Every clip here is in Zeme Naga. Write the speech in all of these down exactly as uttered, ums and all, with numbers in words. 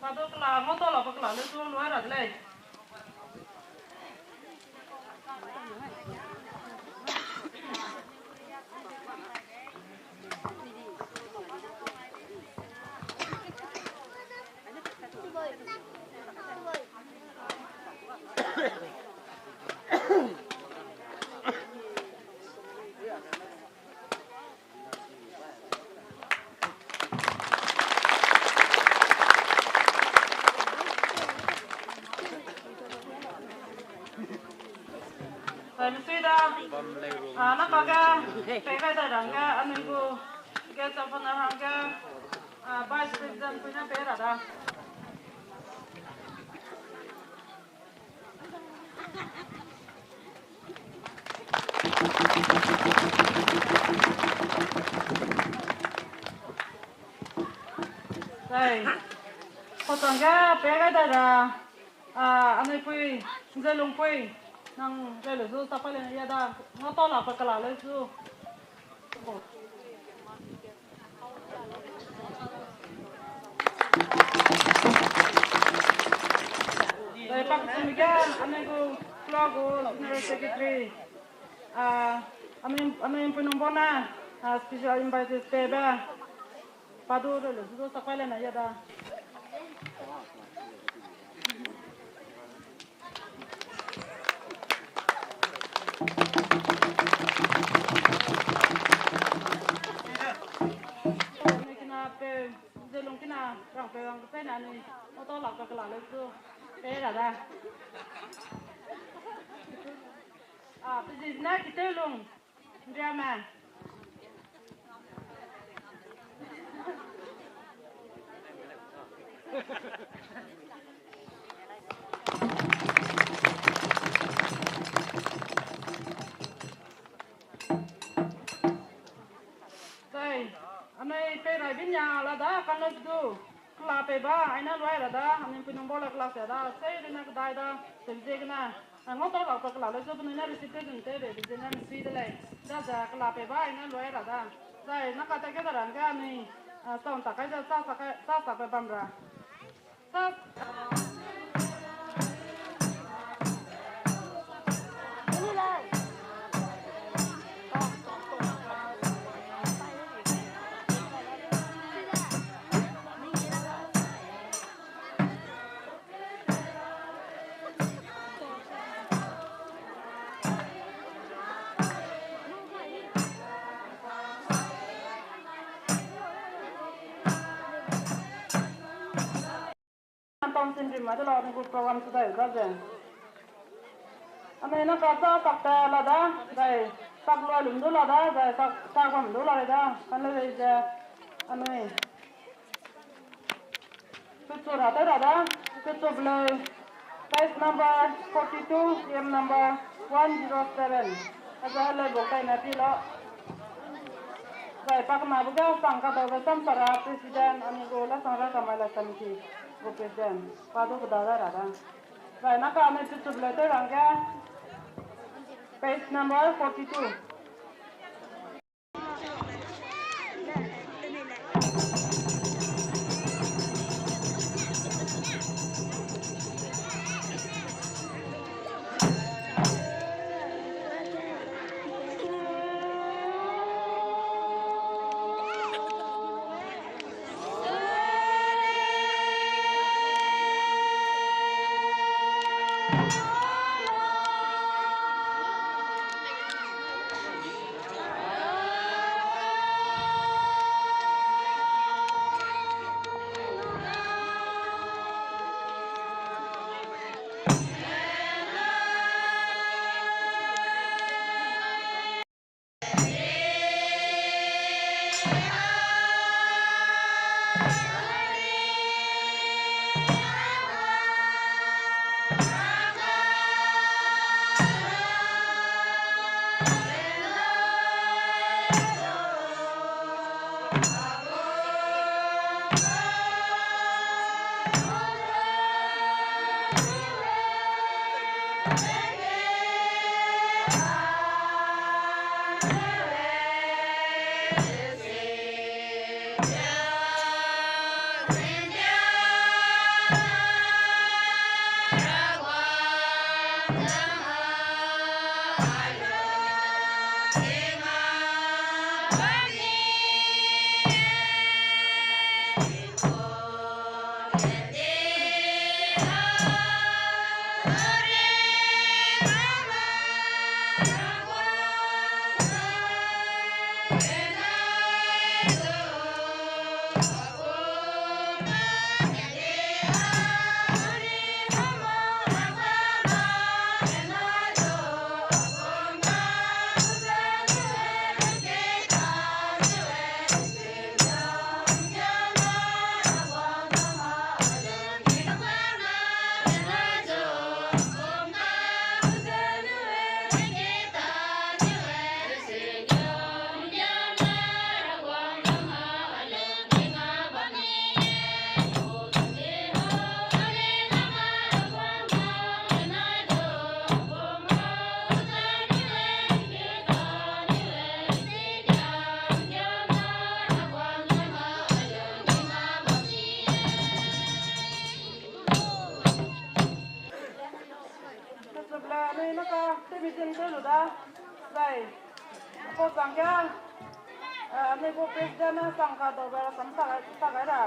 Adu kela, ngau tau la pe kela le zu lu ai ra de lei. Sai, misui da. Ah, na ka ga, pe gai da rang ga, anui gu, ga sa pa na rang ga, ah, Vice President pui na pe ra da. Sai. Kotang ga pe gai da ra. Ah, anui pui, Nzelung pui. Nang le le zu sa pa le ya da. Ngau tau la pe kela le zu. Dai pak sum ga, anui gu, kela gu, General Secretary. Ah, anui, anui pui nung bona, ah, special invited pe ba. Pa du le le zu sa pa le na ya da. Kina pe, Nzelung kina, rang pe rang pe na ni, auto lak pe kela le zu, pe ra da. Ah, pe zi na Kiteulung, Nriame. Zai, anui pei rai binya la da, kanleu du, kela pei ba, aina luai ra da, anui pui nung bau le kela se da, sei rina kedai da, sei ziegene, a, ngau tau lak pe kela leu zu penui ne receive tew zun tew bei, be ziegene misui de lei, da ze kela pei ba, aina luai ra da. Zai, na ka ta ke da ran ge anui, a, sound ta kai ze, sa sa kai, sa sa pe bam ra. Antam sin rim mai de la, anui gu program su dai da ze. Anui na ka sa sak te la da, zai sak lua lum du la da, zai sak, sak bam du la da, kan le lei ze. Anui. Pechu ra te ra da, pechu bleu. Prize number forty-two, serial number one zero seven. Aza le bo kai na pi lo. Zai pa kena bu ga sang ka dau be sam sara president, anui gu la sang ra ka mai la sam ki gu president. Pa du bu da ra ra da. Zai na ka anui pechu bleu te rang ge. Page number forty-two. Tebla nui maka, tebi zin te lu da. Zai. Apo changga. Eh, anui gu president na sangka dau ba sam sa, sa gai ra.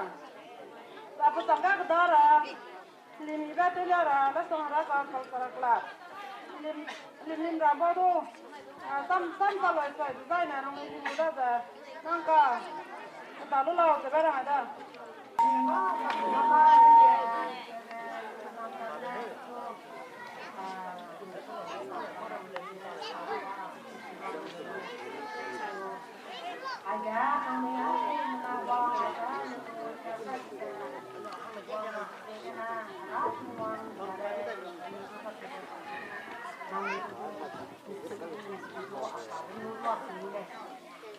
Apo changga keda ra. Lim ibe te la ra, la song ra ka cultural club. Lim, lim lim ra ba du. Ah, sam, sam sa loi sai, design na nang lim lu da ze. Nang ka. Keda lu lau ze ba ra da.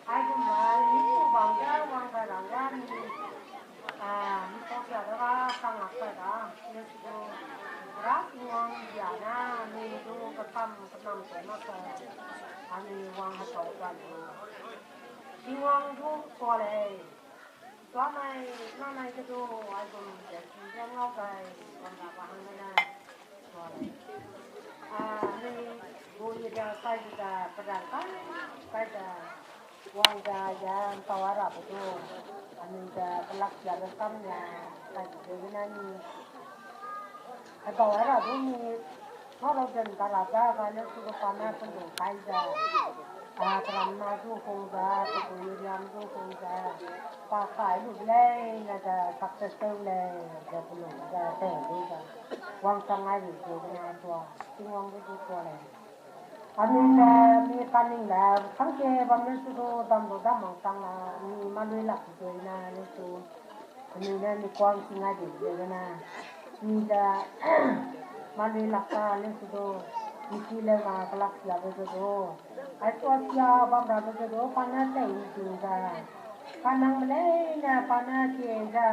Aigum ba, ni bang ge wang da rang ga ni, ah, ni kau sia da ga sang a kai da, ni su du, ra Tingwang bia na, ni du kesam kenam te ma sa, a ni wang ha kau da ni. Tingwang du tua lei, tua nai, na nai ge du, aigum ze si ge ngau gai, wang da ba hang ne. Anui gu area kai ze, peran kai, kai ze, wang ze, ya, ntau a rabe du. Anui ze, kelak ya be kam ya, kai ze, de na ni. Ntau a ra du ni, na ro zen ka ra ze, ga le su ro pa na pen du kai ze. A, peram na du hung ze, pe gu area du hung ze. Pa kai lu lei, na ze, success tew lei, ze pe lu ze, te lu ze. Wangchang ai lu ze, na tua. Tingwang du du tua lei. Anui ne mi kaning le, sangke bam ne su du dam du dam mang sang la, mi malui lak du na ne su. Anui ne mi kuang sing ai di ze na. Mi de, malui lak ka ne su du. Mi ki le ma kelak sia be ze du. Ai tua sia bam ra be ze du, pa ne tei ting ze. Kanang me lei ne pa ne tie ze.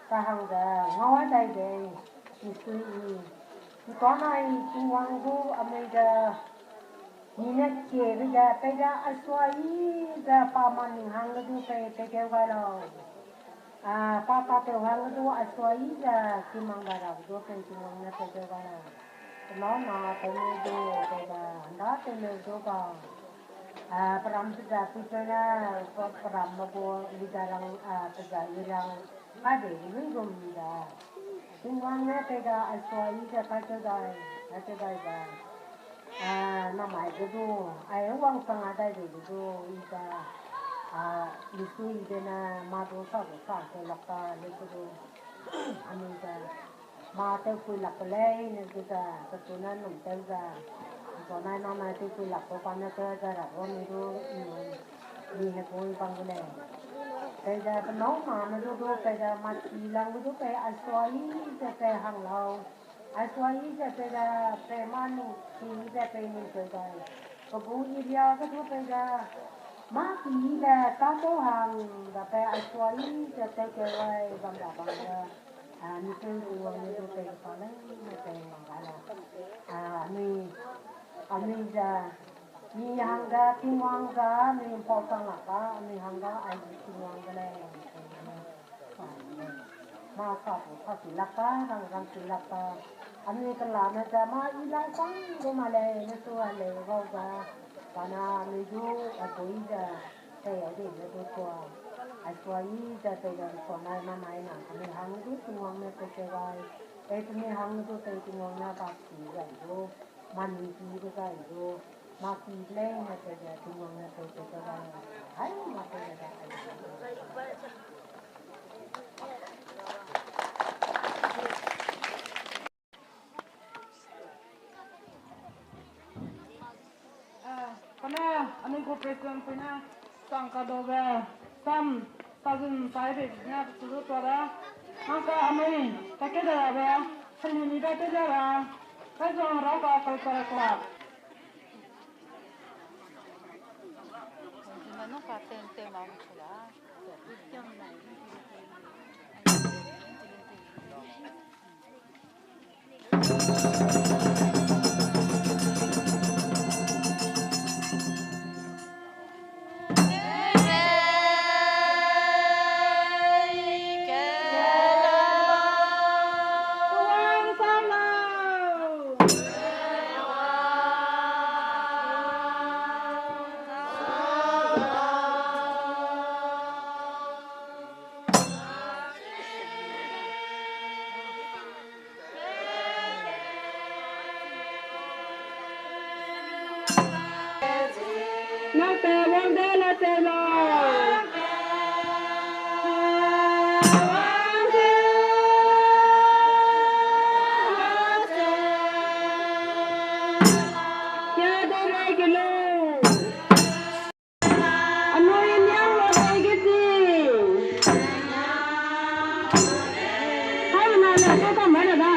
Kahang ze, ngau ai dai dei. Misui i. Ntua nai Tingwang gu amui de, mi ne kiebe de, pei de aisua i ze pa maning hang ge du pei, pei keu gai lau. A, pa tatew hang ge du aisua i ze, kimang gai ra ge du pei Tingwang ne pei keu gai lau. Penau na tewneu du, pei de, handa tewneu du ga. A, peram pe ze, pui peu ne, pe, peram me gu, leader rang, a, pe ze, i rang, Kai de, lui gum da. Tingwang ne pei da, aisua i ze kai te dai, kai te dai da. A, namai ge du, ai wang sang a dai de ge du, i da. A, misui i de na, ma du sa du sa, te lak ta, le ge du. Anui da. Ma tew pui lak pe lei, ne ge da, pe tu na num tew da. Zo nai na nai tew pui lak pe pa ne te da ra, ro ni du, i. Ni ne bui bang gu lei. Pei ze penau ma ne du du, pei ze ma chi lang du du, pei aisua i ze pei hang lau. Aisua i ze pei ze pei ma nu chi ze pei ni pei dai. Pe gu area ge du pei ze ma chi ze ta tau hang ze pei aisua i ze pei keu ai bam ra bam ze. A, mi tew du wang ne du pei pa lei, ne pei wang ga lau. A, mi, a, mi ze Mi hangge Tingwang ze, mi ’mpau chang lak ka, mi hangge ai gu Tingwang de lei. Ma sa gu sa si lak ka, rang rang si lak ka. Anui kelame ze ma i lang chang du ma lei, ne su a lei gau ze. Bana anui du, a dui ze, tei a dui ze du tua. Aisua i ze pei ran sua nai ma nai nang kami hang du Tingwang ne pei ke rai, pei kami hang du pei Tingwang ne ba ki ran du, mani ki be rai du, ma ki lei ne pei ze Tingwang ne pei ke rai, hai ma pei ze da ai. Kane anui gu president puine sang kadaube sam sazun saibe ne pechu du tua da. Hangka anui kakede rabe, helimibe tei da ra, Kaizuang Rauka Cultural Club. Anui niang lo dei ge ti. Hai, mena le, ko kam mai na da.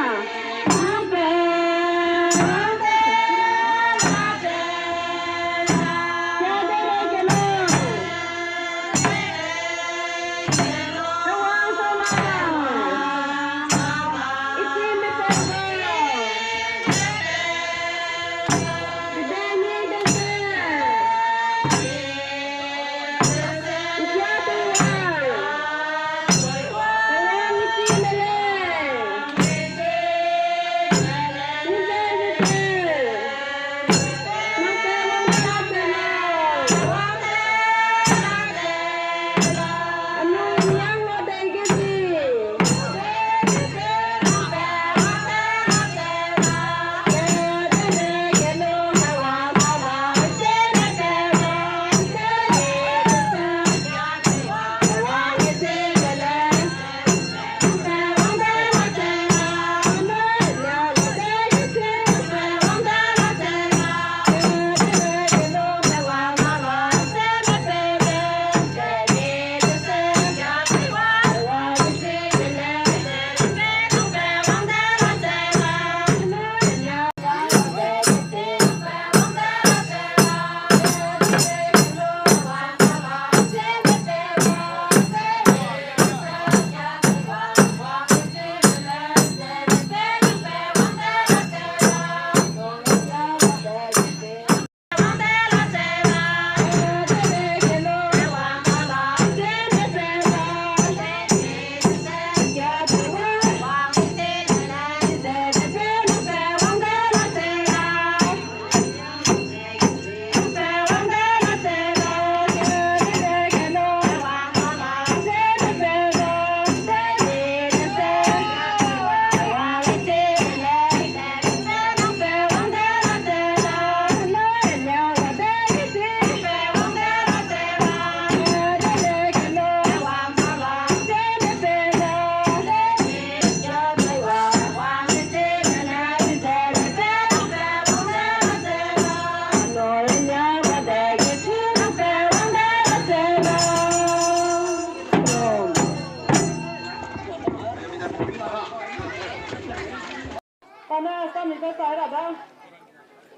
Kane sami te sai ra da.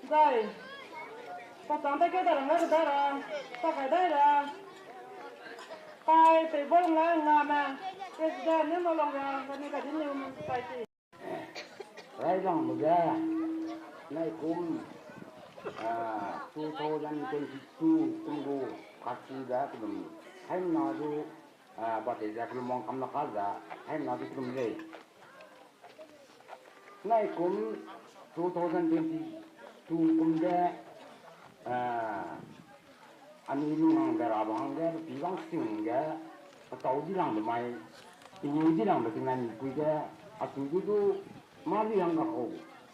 Zai. Patang te ke da rang da ra. Sa kai dai ra. Kai pe bol nga nga me. President ne mo long ra, kane ka din ne mo society. Railangbe ge, naikum, ah, two thousand twenty-two kum gu kasibe kelum, haimna du, ah, bate ze kelum wang kam na ka ze, haimna du kelum lei. Naikum two thousand twenty-two kum ge, ah, anui lunghangbe rabe hangge, pe pi bang sing ge, Petau di langbe mai, pengeu di langbe tingnai mipui ge, a chu du du, mâ di hang ga kau,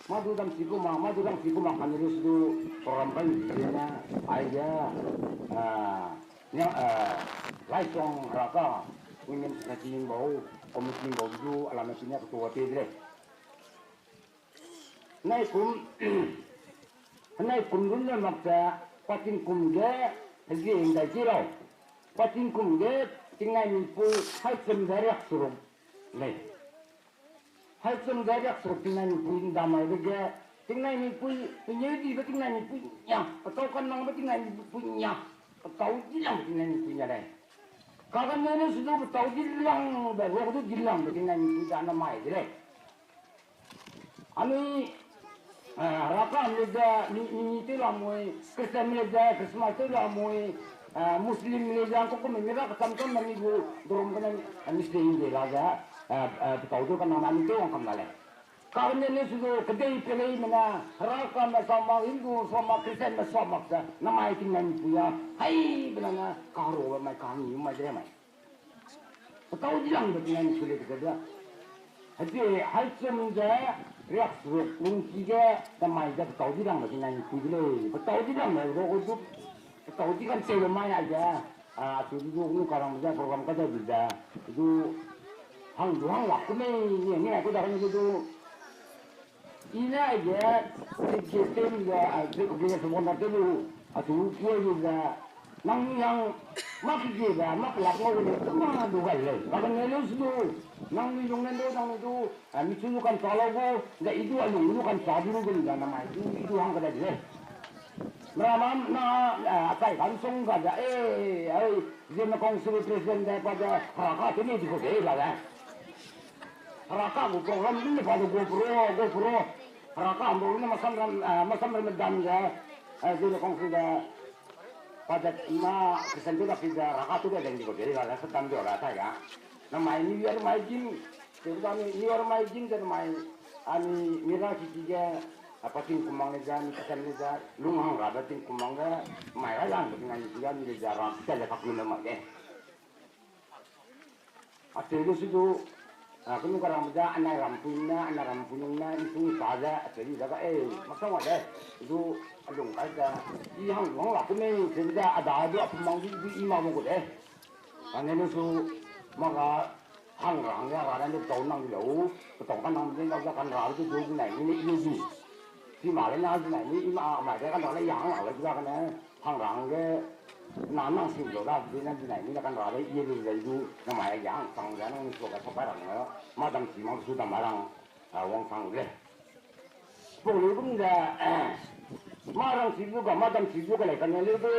mâ du dam chi ku ma, mâ du dam chi ku ma kane lu su du, program kai mi di ne, aige, ah, nia, ah, Laisong Heraka, Women Society bau, committee bau du, alame chi ne ketua te de lei. Nai kum, nai kum runne mak ze, pa tingkum ge, hezi hing dai chi lau. Pa tingkum ge, tingnai mipui, haichem ze riak seruk lei. Haichem ze riak seruk tingnai mipui ndamai dege, tingnai mipui, pengeu dibe tingnai mipui nia, petau kanangbe tingnai mipui nia, petau dilangbe tingnai mipui nia lei. Kagene ne su du petau dilangbe, ruak du dilangbe tingnai mipui za namai de lei. Anui, eh, Heraka le ze, mi, mi, mi tew lamui, Christian le ze, Christmas tew lamui, eh, Muslim le ze, angkau kume mi ra kecham cham na mi gu, dorum kena, eh, Muslim de la ze, eh, eh, petau du kanang na mi tew wang kam la lei. Kane ne su du, kedei peleime ne, Herakame sa mak, Hindu sa mak, Christianme sa mak ze, namai tingnai mipui a, haibe na ne, karobe mai, kangî mai de mai. Petau dilangbe tingnai mipui lei kede da. Heti, haichem ze, riak seruk lungki ge, tamai ze petau dilangbe tingnai mipui de lei. Petau dilangbe ro du, petau di kan tew mai aige. A, chu du du, nu karang ze program ka ze bi ze. Du, hang du hang lak ku mei, ni, ni ai ku da kan du du. I ne aige, chief guest tew lu, a, chief guest wonder tew lu, a chu pui lu ze, nangnui hang, mâ kegiebe, mâ kelak ngau gene, kema du gai lei. Kagene leu su du, nangnui lung ne du, nangnui du, a, michu du kancha lau gu, ze i du a lung du kancha du lu gum ze namai du, i du hang kedai de lei. Meramme na, a, achai kan song ga ze, e, ai, Zeme Council President de pa de, Heraka tew nei di kau de la de. Heraka gu program du ne pa de go pro, go pro. Heraka gu ne masam ram, a, masam ram dam ze, a, Zeme Council de, pa de ma Christian tew da pi ze, Heraka tew de leng di kau de la de, sa dam de la tai ga. Namai New Year mai gin, tew da New Year mai gin ze namai, ani mira ki ki ge, a, pa tingkum mang le ze, mi Christian le ze, lung hang rabe tingkum mang ge, mai ra lang de ngai ni ki ge, mi le ze ram, te le kak lu ne ma ge. Acheu lu su du, a, kenu karang ze, anai rampui ne, anai rampui nung ne, nsung sa ze, acheu lu ze ga, e, masang wa de, du, a lung kai ze, i hang, hang la ku mei, cheu ze, a da du, a pum mang du, du i ma mu gu de. Kane lu su, mâ ga, hang ra, hang ra, ra ne du petau nang di lau, petau kanang di lau ze kan ra du du di nai, ni ne i di. Chi ma le na di nai, ni i ma, mai de kan ra le i hang la le di ga kane, hang ra hangge, na nang si lau da, di ne di nai, ni ne kan ra le i lu ze du, namai a hang chang ze, nang ni su ga sa pai rang le, mâ dam chi mang su dam ma rang, a, wang chang le. Pau leu gum ze, mâ rang chi zu ga, mâ dam chi zu ga lei kane leu du,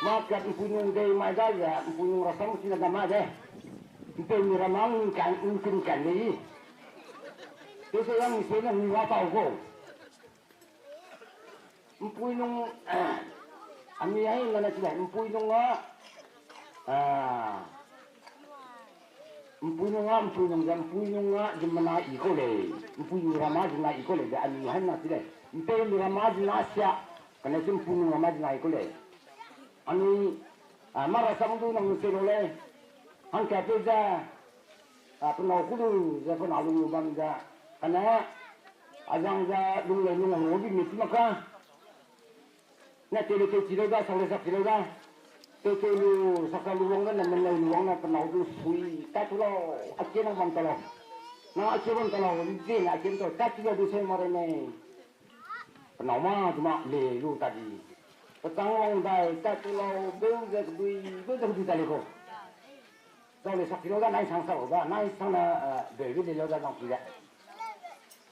mâ kat mpui nung dei mai da ze, mpui nung rasam chi ne dam ma de. Mpeu mi ra ma ngkin kan, ngkin kan de i. Te se yang mi se ne mi wa tau gu. Mpui nung, a mi ai ma ne chi lei, mpui nung a, a, mpui nung a, mpui nung ze, mpui nung a, ziemmena i kau lei. Mpui nung ra ma ziemmena i kau lei, ze anui hai na chi lei. Mpeu nung ra ma ziemmena sia, kane chi mpui nung ra ma ziemmena i kau lei. Anui, a, mâ rasam du nang se lau lei. Hangka pe ze, a, penâu ku lu ze, penâu lu lu bam ze. Kane, a zang ze, lung lei lung hang di mi chi ma ka. Ne tewle tewchi lau da, sak le sakchi lau da. Tewteu lu, saksa lu wang ne, meneu lu wang ne, penâu du sui, tat tu lau, a kie nang bam ta lau. Nang a kie bam ta lau, ze ne a kie ta, tat tu lau du se ma re ne. Penâu mâ du mâ le lu ta di. Pechâng wang dai, tat tu lau, beu ze kedui, beu ze kedui ta le kau. Zau le sakchi lau da, nai sang sa lau da, nai sang ne, beu ge le lau da, zang pi da.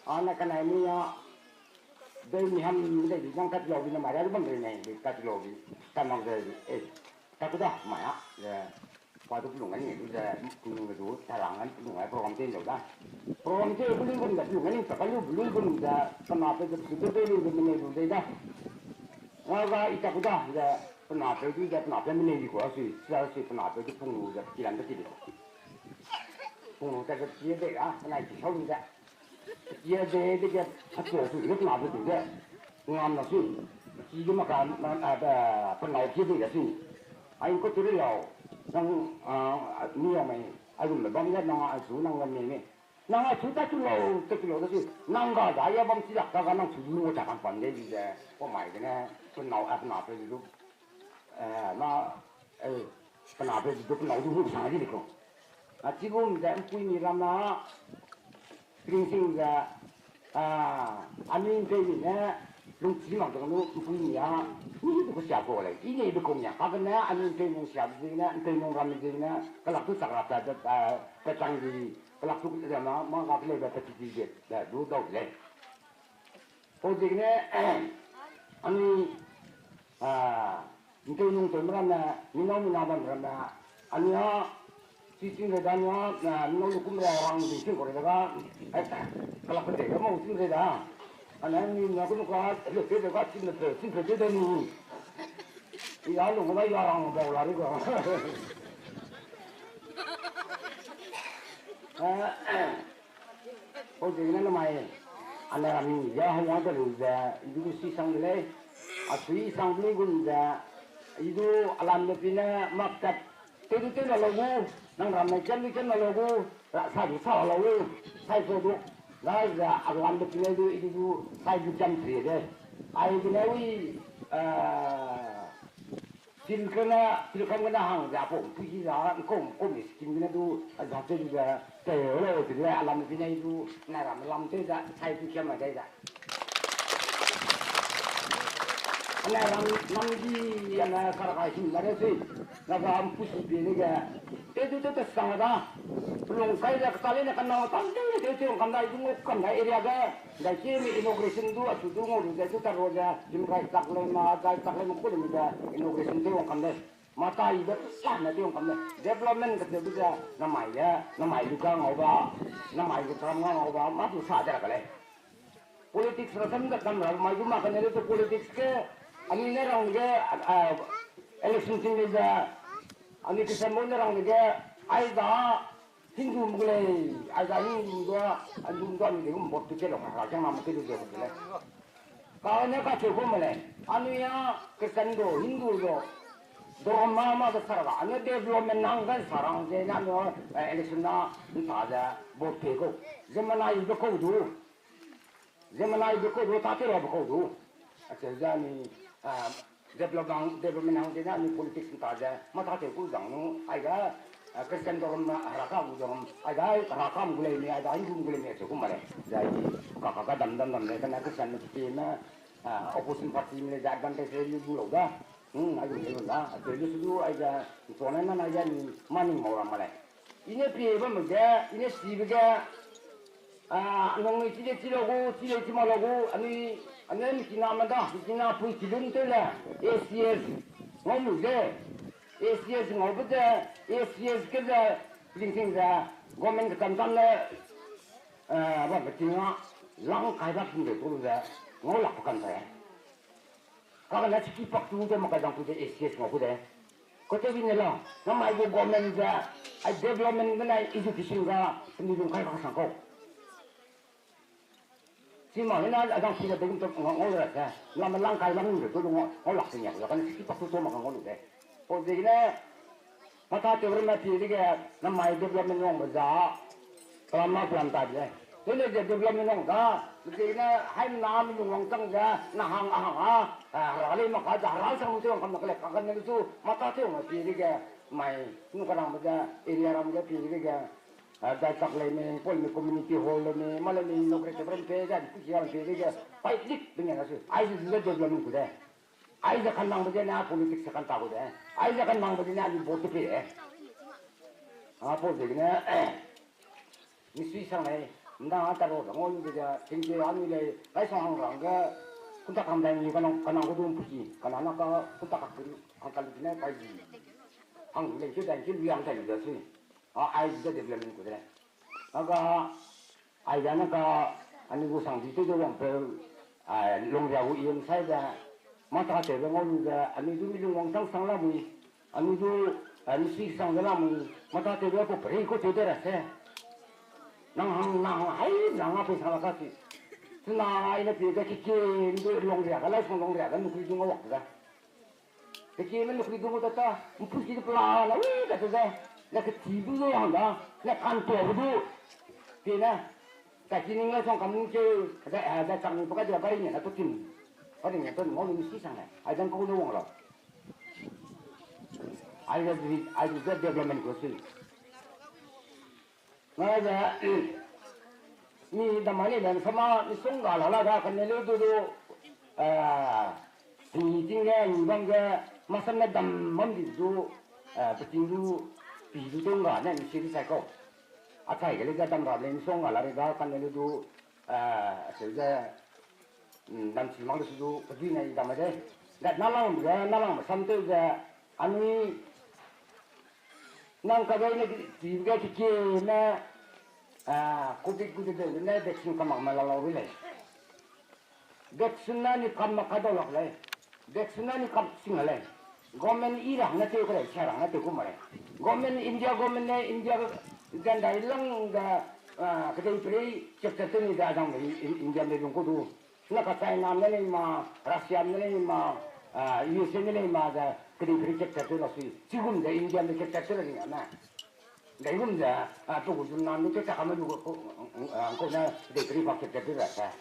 A ne kanai mi a, beu mi ham de di, nang tat tu lau di ne mai ra du bam de ne, tat tu lau di, tat mak ze di, e, tat ku da, mai a, ze, pa du pelung ani du ze, pelung du, ta rang an pelung ai program te lau da. Program te pelung gum da, pelung ani ta ka lu pelung gum da, kena pe ze, pe pe lu gum ne lu de da. Nga ga i ta ku da, ze, pe na pe du ze, pe na pe mene di kua sui, sia sui pe na pe du pung lu ze, kilan de ki de. Pung lu ta ze, ki de ga, kena ki sau lu ze. Ki de de ge, a chu sui, pe na pe du ze. Ngam na sui. Ki de ma ka, na, a, pe na ki de ga sui. Ai ko tu ri lau. Nang, a, mi yau mei, a gum me bam ge nang a chu nang lam mei mei. Nang a chu ta chu lau, ta chu lau, ta chu. Nang ga da ya bam chi lak ta ga nang chu lu ta kan pan de di de. Ko mai de ne, kun nau a na pe du. Eh, na, eh, pe na pe du, kun nau du hu sang di ko. A chi gum de mpui ni ram na. Ringting ze, a, anui mpeu ne, lungchi mak dong lu mpui ni a, ni du ku sia ko lei. I ne du kong ya, ka ne, anui mpeu nung sia bi ne, mpeu nung ram bi ne, kalak tu chak ra ta, a, ta chang di, kalak tu ze na, ma ga le ba ta ti di de, da du dau lei. Pau ziegene, anui, a, ’nteunung tew ramme, minau mina bam ramme, anui a, chi ching le da anui a, a, minau lukum ra rang di ching ko re da ga, ai, kalak pe de ga mau ching re da. Ane ni na ku ka, le pe de ga ching le pe, ching pe de de ni. I a lu ga ya rang bau la ri ga. A, Pau ziegene namai, ane ram ya hangwang de lu ze, i du sui sang de lei, a sui sang de lei gum ze, i du alam de pine mak tat, tew du tew la lau gu, nang ram ne kem du kem la lau gu, ra sa du sa la lau gu, sai so du, da ze alam de pine du, i du du, sai du kem tri de. Ai de lei wi, a, Tilkam gene, tilkam gene hang ze aipau ’mpui ki za, ’ngkau, ’ngkau mi scheme gene du, a za tew ze, tew le, tew le, alam pi nei du, nai ram lam tew ze, sai pi kiam mai dai ze. Anai ram, lam di, ane sarkar him la de sui, na ga ’mpu si pie dege, tew du tew te sang da, pelung kai ze, kata le ne kanang tam tew, tew, tew, kam dai du, kam dai area ge, Zai ki mi inauguration du, achu du ngau lu ze, du ta ro ze, human rights tak lei ma, zai tak lei ma ku lei mi ze, inauguration tew wang kam lei. Mata i be sa ne tew wang kam lei. Development ke tew ze, namai ge, namai lu ka ngau ba, namai ge kam ngau ba, ma du sa de ra ka lei. Politics ra sam ze kam ra, mai du ma kane le tu politics ke, anui ne rang ge, a, a, election ting lei ze, anui ke sam ne rang ge, ai da, Hindu gu lei, aiza Hindu du, Hindu du anui de gum vote tu ke lo, ra kiang nam ke lu ze gu lei. Ka ne ka che gu ma lei, anui a Christian du, Hindu du, dorom ma ma de sar ga, anui development nang gan sarang ze na no, eh, election na, nta ze vote pe gu. Ze mana i be kau du. Ze mana i be kau du, ta te ra be kau du. Acheu ze anui, ah, develop hang, development hang ze na anui politics nta ze, mata te ku zang nu, ai ga, ah, Christian dorom na, Heraka gu dorom, ai ga, Heraka gu lei mi, ai ga, Hindu gu lei mi, acheu ku ma lei. Zai, ka, ka, ka dam, dam, dam lei, kane Christian mi ti me, ah, opposition party mi lei, zai advantage lei, lu, lu lau da. Hmm, ai gu lei lu da. Acheu lu su du, ai ga, tuane na, na ya ni, maning mau ra ma lei. I ne pie bam ge, i ne si be ge, a, nung ni chi le chi lau gu, chi le chi ma lau gu, anui, anui mi kina ma da, mi kina pui chi lun te le, A C S, ngau lu ze, A C S ngau be ze, A C S ke ze, lingting ze, government ke tam tam le, a, ba be ting a, lang kai ba ting de tu lu ze, ngau lak pe kan tai. Kagene chiki pak tu de, makai dang tu de, A C S ngau ku de. Kote bi ne la, namai gu government ze, ai development gene education ga, pemi lung kai kak sang kau. Chi ma gene, a dang pi de, degum to ngau, ngau ra se. Lam lang kai lang de, tu ngau, ngau lak se nia, kagene chiki pak tu to mak ngau lu de. Pau ziegene, Mata tew ramme pie dege, namai development wangbe za, plan ma plan ta de. Tene ze development wang da, ziegene haimena mi lung wang chang ze, na hang a hang a, a, hera lei mak ka ze, hera sang lu tew wang kam na ka le, ka kane lu su, mata tew wang pie dege, mai, nu ka rangbe ze, area ram ze pie dege, a, zai tak lei mi, pol mi community hall lei mi, ma lei mi, nokre te brem pe, zai di kuki ram pie dege, pai lik, bine na su, ai zu zu ze development ku de. Aize kan nangbe zene a politics se kan ta gu de. Aize kan nangbe zene a ni vote te pe de. A pau ziegene, misui sang lei, mda a ta ro rang o lu de, tingke a ni lei, kai sang hang rang ge, kunta kam dai ni kanang, kanang gu dum puki, kanang na ka, kunta kak dum, hang kali ne kai di. Hang lei ke dai ke lu yang dai lu de sui. A, aize development ku de. Aga, Aize ne ka, anui gu sangdi tew ze wangpeu, a, lungria gu i nsai ze, mata tewbe ngau lu ze, anui du mi lung wang chang sang lamui, anui du, a, misui sang ze lamui, mata tewbe ku perei ku tew de ra se. Nang hang, nang hang, hai, nang a pei sang la ka si. Chuna ai ne pie ze keke, mi du lungria ga, lai sang lungria ga, mi kui du ngau wak ze. Kekieme nukri du gu ta ta, mpuski du pela la, ui, ka te ze. Le keti du ze hang da, le kantuabe du. Kene, kaki ning le song kam ning keu, ze, eh, ze chang ni pa ka dia bari ne na tu tim. Bari ne tu ngau lu mi si sang le. Ai dan kau lu wang la. Ai ze, ai ze development ko si. Ngai ze, mi damai le le sama, mi song ga la la ga, kane lu du du, eh, pi ting ge, ni bam ge, masam ne dam mam di du, eh, peting du, pi du dong ga, ne mi si di sai kau. A chai ge le ga dam ra le, mi song ga la re ga, kane lu du, eh, acheu ze, mm, dam chi mak le su du, pe dui ne i dam de. Ga na lang ge, na lang sam tew ze, anui, nang ka gai ne, ti ge ki ki ne, ah, covid gu de de ne, vaccine kam mak ma la lau ri lei. Vaccine na ni kam mak ka dau lak lei. Vaccine na ni kam sing lei. Government i rang ne tew ka lei, sia rang ne tew ku ma lei. Government, India government ne, India ga, gandai lang ga, ah, kedei peri, chapter tew ni da jang lei, In-, India me lung ku du. Na ka China ne lei ma, Russia ne lei ma, ah, U S A ne lei ma ze, kedei peri chapter tew la sui. Chigum ze India me chapter tew la ni na. Daigum ze, ah, pe gu zun na mi ke chak kame lu gu, ah, ko ne, kedei peri ba chapter tew la sa.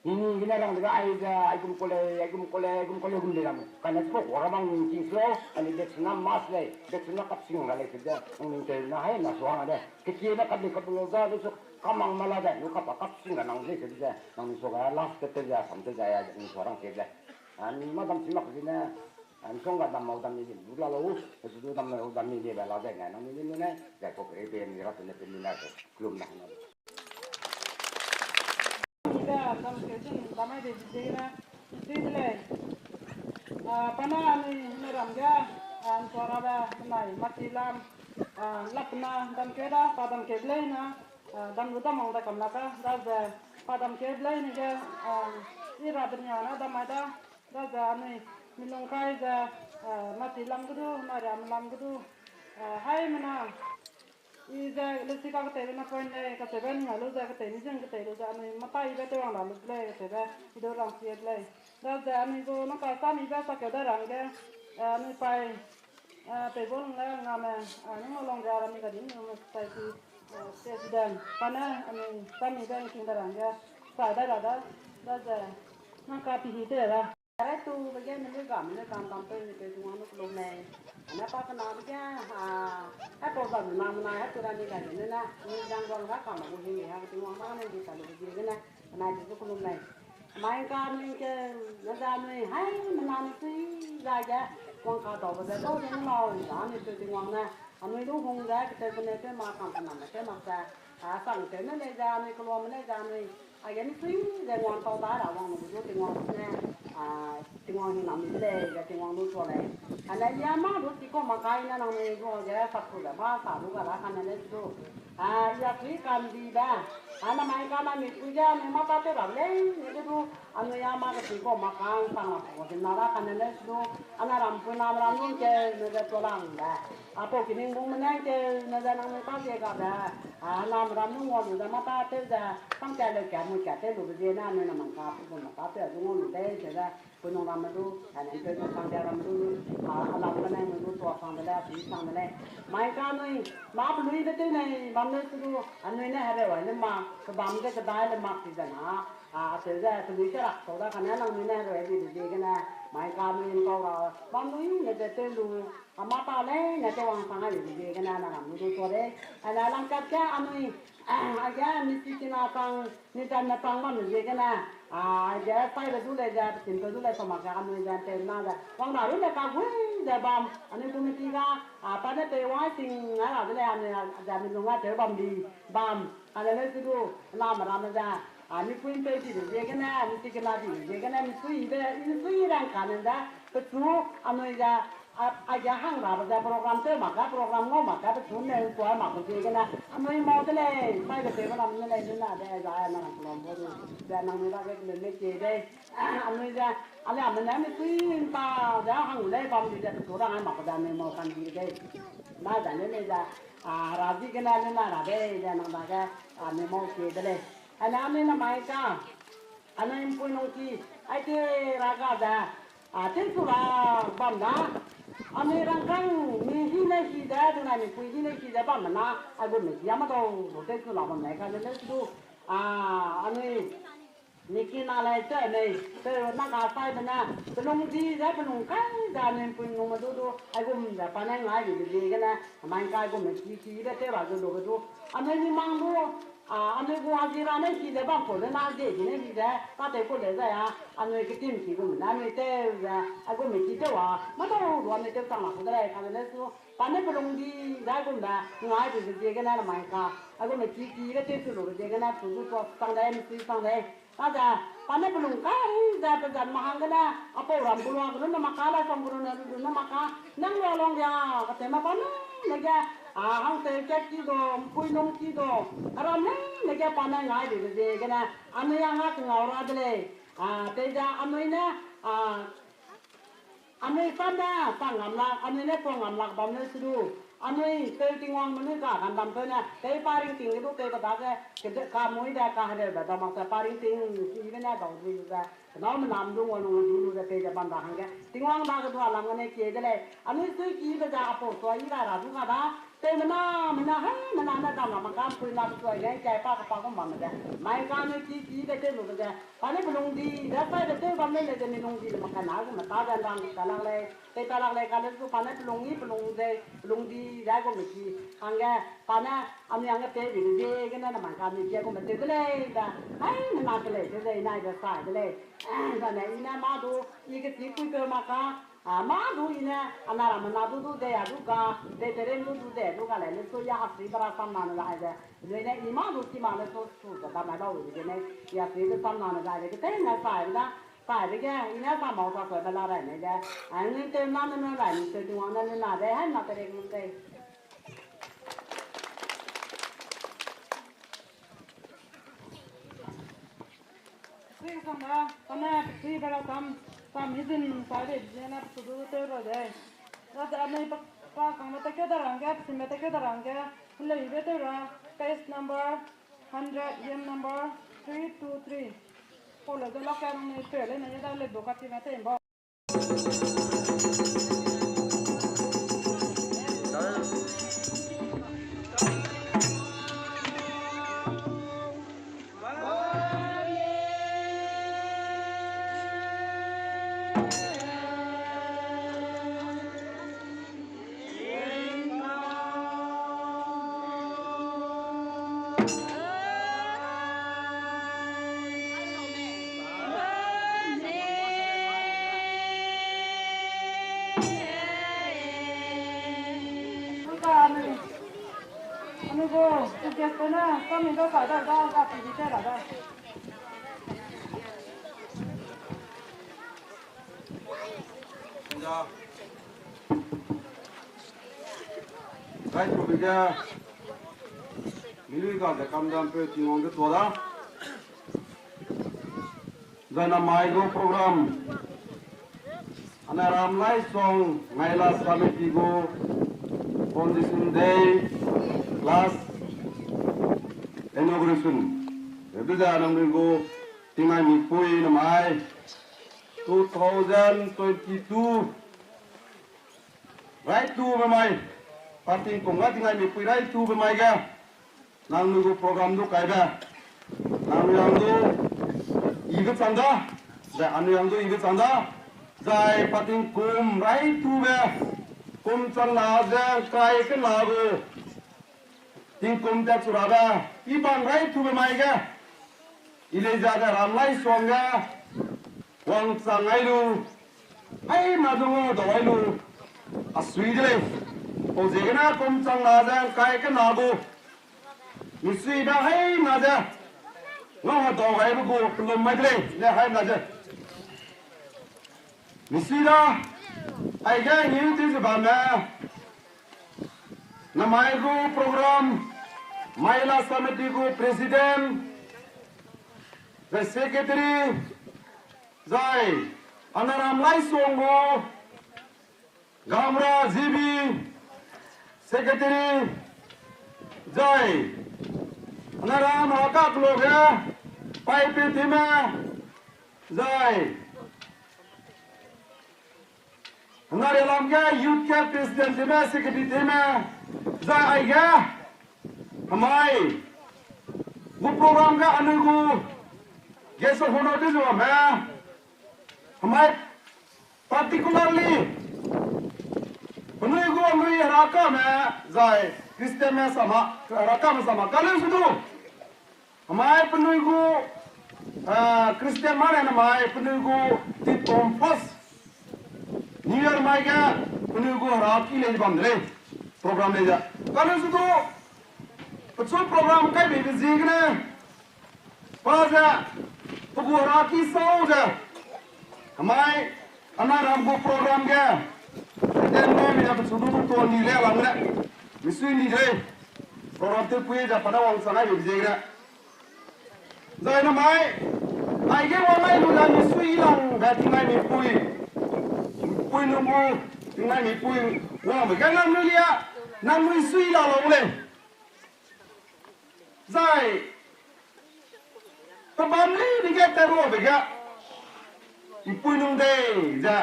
Ni ni gene rang de ga ai ze, ai gum ko lei, ai gum ko lei, ai gum ko lei gum de ram. Kane chipau kua ra bang ning king slo, ani dek sina mas lei, dek sina kap sing ra lei se de, nang ning tei na hai na suang a de. Kekie na kap ni kap lo za, lu su kamang ma la de, lu kap a kap sing ra nang lei se de, nang ning so ga last ke te za, sam te za ya, ning so rang se de. Ani ma dam si mak si ne, ani song ga dam mau dam ni lu la lo, su du dam mau dam ni le ba la de ne, nang ni lu ne, za ko kere pe ni ra pe ne pe ni na se, klum na na. Ida dam keu zun damai de ziegene, nsui de lei. Ah, pa na anui ne ram ge, ah, ntua rabe benai mati lam, ah, lapna dam keu da, pa dam keu de lei na, ah, dam lu dam wang da kam la ka, daze, pa dam keu de lei ne ge, ah, i ra benia na damai da, daze anui milung kai ze, ah, mati lam ge du, mari am lam ge du, ah, haimena, I ze lesi ka keteibe na point lei, kacheube ning a lu ze ketei ni zeng ketei lu ze anui mata ibe tew wang la lu de lei, kacheube i du rang sie de lei. Daze anui gu nang ka sa ni be sa keu da rang ge, eh, anui pai, eh, pei bau lung le ngame, eh, nung long ria ra mi ga di nung society, eh, president. Pa ne anui sa ni be nking da rang ge, sa dai ra da, daze nang ka pi hi te ra. Raitu be ge melu ga melu kam bam peu ni peu Tingwang nu kelum lei. Ana pa kena be ge, ah, hai pau zan na menai hai tu ra ni ga gene na, ni jang guang ra kam gu hing ha Tingwang ma ne di ta lu ge gene, menai di zu kelum lei. Mai ka ni ke, na za nui, hai mena ni sui za ge, wang ka dau be ze, dau de na lau, za ni peu Tingwang ne, anui du hung ze, kete kene te ma kam kena me te mak ze, a sang te ne lei za nui, kelum ne lei za nui, Aige misui ze Tingwang tau da ra wang lu du Tingwang ne, ah, Tingwang hingnam mi de lei, ze Tingwang lu tuâ lei. Kane ya ma du ti kau ma kai ne nangnui gu ge sap ku ze ba sa du ga ra kane ne du. Ah, ya sui kan di be. Ah, namai ka na mi sui ge anui mata tew ra lei, ne du, anui ya ma ge ti kau ma kai sang la ku zin na ra kane ne du. Ana ram pu na ram nun ke ne ze tuâ lang de. Apau kining bung mene ke ne ze nangnui ta ge ga de. Ah, nam ram nun wang lu ze mata tew ze, tang kat le kat mu kat tew lu be ziegene anui na mang ka pu gu mata tew du ngau lu lei ze ze, penung ramme du, anui penung kangdia ramme du, a, alam gene anui du tuâ sang de lei, a sui sang de lei. Mai ka anui, mâ pelui be tew nei, bam lei su du, anui ne hereu ai le mak, kebam ge kedai le mak ti ze na, a, acheu ze, pelui ke rak tau da kane nangnui ne hereu ai di be ziegene, mai ka anui ntau ra, bam lui ne ze tew lu, a mata leine tew wang sang ai be ziegene na ram du tuâ lei. Ana lang kat ge anui, aige mi sikina chang, mi zan na chang bam ziegene, a, aige saibe du lei ze, petin peu du lei sa mak ge anui ze tew na ze, wang na ru ne kagui ze bam, anui committee ga, a, pa ne pei wang sing ai ra de lei anui, a, ze mi lung a tew bam di, bam, kane lei su du, name ramme ze, a, mi pui mpeu di be ziegene, mi sikina di be ziegene, mi sui be, mi sui rang kane ze, pechu, anui ze, a, aige hang rabe ze program tew mak ge, program ngau mak ge, pechu ne tuâ mak be ziegene, anui mau de lei, saibe tewbe ram ne lei, ne na de, za, na ram kelum bau du, ze nangnui dage kelum ne kie dei, anui ze, ale ame ne mi sui nta, ze hang lei bam di ze, pechu rang ai mak ge, anui mau kan di dei. Na ze ne lei ze, a, ra ziegene ne na ra dei, ze nang dage, anui mau kie de lei. Ane anui namai ka, anui mpui nungki, aige ra ga ze, a, tewchu la bam da. Anui rangkâng mi hi ne hi ze, tingnaimipui hi ne hi ze bamme na, aigum me ki a madau du tewchu la bam lei kane leu su du. A, anui mi ki na lei teu mei, teu na ka saibe ne, pelung di ze pelung kai ze anui pui nung me du du, aigum ze pa ne ngai di de ziegene, mai kai gum me ki ki de tew ra ze lu ge du. Anui mi mang du, a, anui gu hazira ne hi ze bam kau le na zie di ne hi ze, pa tew kau le zai a, anui ketim ki gum ne, anui tew ze, aigum me ki tew a, madau du anui tew chang la ku de lei, kane leu su, pa ne pelung di ze aigum be, ngai di de ziegene na mai ka, aigum me ki ki de tewchu lu de ziegene, chu zu tua chang de, mi sui chang de. Aze, pa ne pelung kai ze pe zat ma hanggene, apau ram gulua gene maka, la song gene maka, nang lua long ria, katewme pa ne, nege, a, hangtew kat ki du, mpui num ki du, aram ne, nege pa ne ngai di de ziegene, anui a nga kengau ra de lei, a, peize anui ne, a, anui sam ne, sang ngam lak, anui ne tuang ngam lak bam leu su du, anui peu Tingwang me nui ga gandam peu ne, pei pa ringting ge du, pei ba dage, kede, kamui de, kahereu de, damak ze pa ringting, kibe ne dau dui ze, kenau menam du ngua lung du lu ze pei ze bam ra hangge, Tingwang dage du a lam gene kie de lei, anui sui kibe ze apau sua i ra ra du ga da, tew mena, mena, hei, mena ne dam ra mak ka, mpui na pe sua ge, kai pa kapa gum bamme ze, mai ka anui ki kibe tew lu be ze, pa ne pelung di ze, saibe tew bam lei le ze mi lung di le mak ka na, gu me ta ze nrang ka lak lei, tei ta lak lei, kane leu su pa ne pelung i, pelung ze, pelung di ze, gu me ki, hangge, pa ne, anui hangge tewbe de ziegene, na mai ka anui ki gu me tew de lei, ze, hei, mena ke lei, tew ze, i nai ze sai de lei, zane, i ne mâ du, i kechî puipeu mak ka, a, mâ du i ne, ana ramme na du du ze a du ga, ze terem du du ze du ga lei, leu su ya a sui be ra sam na ne la ze, nui ne i mâ du chi mak leu su su ze dam mai lau de gene, ya sui be sam na ne la ze, ketei ne sai be da, sai be ge, i ne sa mau sa sui be la rai ne ge, a, nui tew na ne nui rai, nui tew Tingwang ne nui na de, hei na terem lu ze. Sui sang da, kane sui be ra sam, sam mi zin sa de, zene pe su du tew ra de. Ra ze anui pa, pa kangme tekeu da rangge, pe sime tekeu da rangge, heleu ibe tew ra, page number hundred, yam number three two three. Pau le ze lak ka nangnui pe le ne ye da le du ka ti me te ba. Anu gu, tu guest ne, kami da sa da, da, da, pi di te ra da. Rai tu bige, milui ga ze kamdam peu Tingwang ge tua da. Zai namai gu program, Anaram Laisong Maila Samiti gu Foundation Day plus Inauguration. Ebi ze nangnui gu tingnaimipui namai two thousand twenty-two Raitube mai, pa tingkum ga tingnaimipui raitube mai ge, nangnui gu program du kaibe, nangnui hang du ibe chang da, zai anui hang du ibe chang da, zai pa tingkum raitube, kum chang na ze kai kena gu, tingkum tat chu rabe, i bang raitube mai ge, i lei zage Anaram Laisong ge, wangchang ai lu, haimena du ngau dau ai lu, a sui de lei. Pau ziegene kum chang na ze kai kena gu, misuibe haimena ze ngau hedau gaibe gu kellum mai de lei, ne haimena ze. Misui da, aige ngiu ti ze bamme, namai gu program, Maila Samiti gu president, zai secretary, zai Anaram Laisong gu Gamra G B secretary, zai Anaram hakak lo ge paipe time, zai Narialam ge youth ge president tewme, secretary tewme, zai aige, hemai, gu program ge anui gu guest of honour tew ze bamme, hemai, particularly, penui gu anui Herakame, zai Christianme sama, Herakame sama kaleu su du. Hemai penui gu, ah, Christian mane hemai penui gu Tiptom First New Year mai ge penui gu Heraki lei bam de lei. Program lei ze. Kaleu su du, pechu program kai beibe ziegene, pa ze, pe gu Heraki sau ze, hemai, anai ram gu program ge, eten ne mi na pechu du du tuan di le lam ne, misui di de lei. Program tewpui ze pa da wangchang ai beibe ziegene. Zai namai, aige wang ai lu da misui langbe tingnai mipui. Pui nung gu, tingnai mipui. Wangbe ge nangnui lia, nangnui sui la lau lei. Zai, pebam leine ge tairuabe ge, mpui nung dei ze,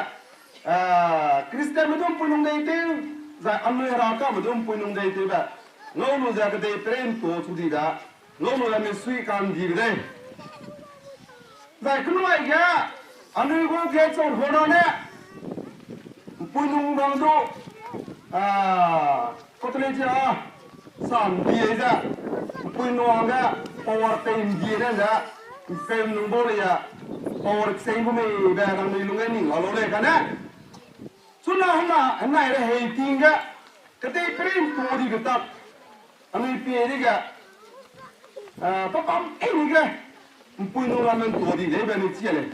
ah, Christianme du mpui nung dei tew, zai anui Herakame du mpui nung dei tewbe, ngau lu ze kedei perei ntua chu di da, ngau lu ze misui kandibe dei. Zai kenuai ge, anui gu ge chau hona ne, mpui nung bang du, ah, Catholic a, sam die ze, mpui nung ge, power tei ndie ne ze, mpeu nung bau lei a, power sei gu mei be nangnui lung ge ning la lau lei kane. Chuna hena, henai re hei ting ge, kedei perei ntua dibe tak, anui pie di ge, ah, pebam ei ni ge, mpui nung ramme ntua di deibe anui chi a lei.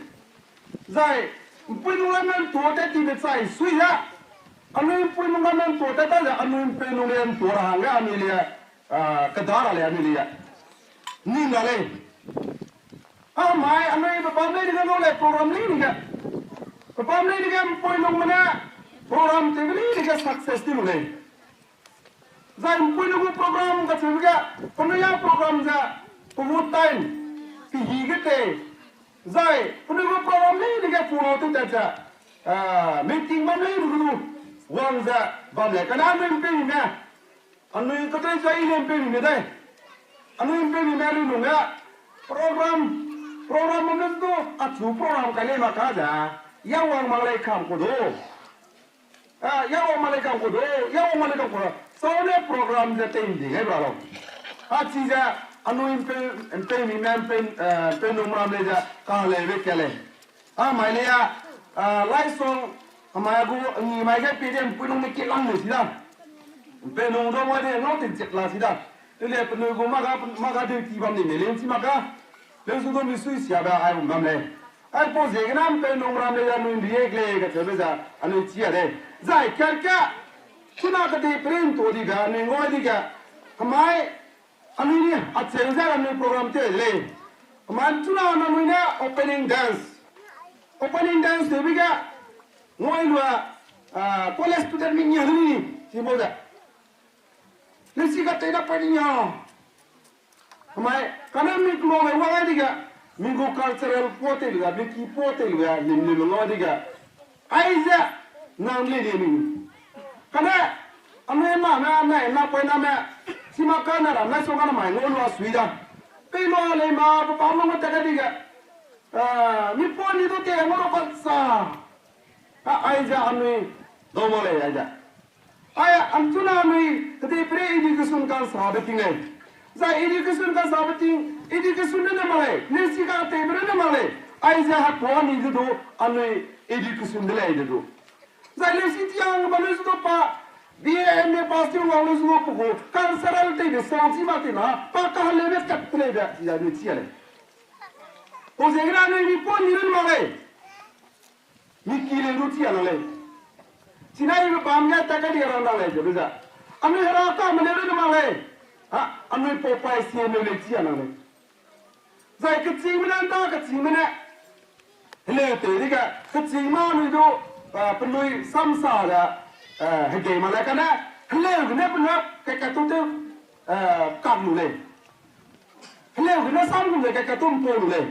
Zai, mpui nung ramme ntua tat tibe chai sui ze, anui mpui nung ramme ntua tat ta ze, anui mpeu nung le ntua ra hangge anui le, ah, keda ra lei anui le. Ning ra lei. Amai, anui pebam leine ge ngau lei program leine ge. Pebam leine ge mpui nungme ne program tewbe leine ge success ti lu lei. Zai mpui nung gu program kacheube ge, penui a program ze, pe gu time, pe hi ge tei. Zai, penui gu program leine ge follow tew tat ze, ah, meeting bam leine gu du, wang ze, bam lei. Kane anui mpeumime, anui kedei zai i le mpeumime dei. Anui mpeumime lui nung ge, program, program bam le du, achu program kai lei mak ka ze, ya wang mak lei kam ku du. Ah, ya wang mak lei kam ku du, ya wang mak lei kam ku du. Sau ne program ze tei ndi gai bra lau. Achi ze, anui mpeu, mpeumime, mpeu, eh, mpeu nung ram lei ze, ka lei be ka lei. Amai lei a, ah, laisong, amai gu, ngi mai ge pie de mpui nung ne ki lang lei si da. Mpeu nung du mai de ngau te zet la si da. Te le penui gu mâ ga, mâ ga duty bam ni me lei chi mak ka. Leu su du misui siabe ai bam lei. Aipau ziegene mpeu nung ram lei ze anui nriek lei kacheube ze anui chi a lei. Zai kerka, chuna kedei perei ntua dibe anui ngau di ge. Amai, anui ni acheu ze anui program tew de lei. Amai chuna nangnui ne opening dance. Opening dance tewbe ge, ngau lu a, ah, college student mi ngia lu ni, chi bau ze. Lesi katei da pai ni a. Amai, kane mi kelo lei wang ai di ge, mi gu cultural pua tei lu ga, mi ki pua tei lu ga, lim lim ngau di ge. Aize, nang lei lei mi. Kane, anui mame, anai, napoiname, chi mak ka na ra, nai song ka na mai ngau lu a sui da. Pei lu a lei ma, papa mo ngau ta ka di ge. Ah, mi pua ni du te, ngau lu ka sa. A, aize anui, dau mak lei aize. Ai, anchuna anui, kedei perei education ka'nsabe ting lei. Zai education ka'nsabe ting, education ne ne mak lei, lesi kateibe ne ne mak lei. Aize hapua ni de du, anui education de lei de du. Zai lesi tiang ba lesi du pa, B A, M A pass tew wang lesi du pe gu, cultural teibe sau chi mak ti na, pa kaheleube kat te lei be, ya anui chi a lei. Pau ziegene anui mi pua ni ne ne mak lei. Mi ki leu du chi a nang lei. Chinaibe bam ge ta ka di rang nang lei ze lu ze. Anui Herakame leu du ne mak lei. Ha, anui pau pai sie leu lei chi a nang lei. Zai kechîngme ne nda kechîngme ne. Heleu tei di ge, kechîngme anui du, ah, penui samsa ze, ah, hegei mak lei kane, heleu gene penui, ke, ke tu tew, ah, kak lu lei. Heleu gene sam gum ze ke, ke tu mpau lu lei.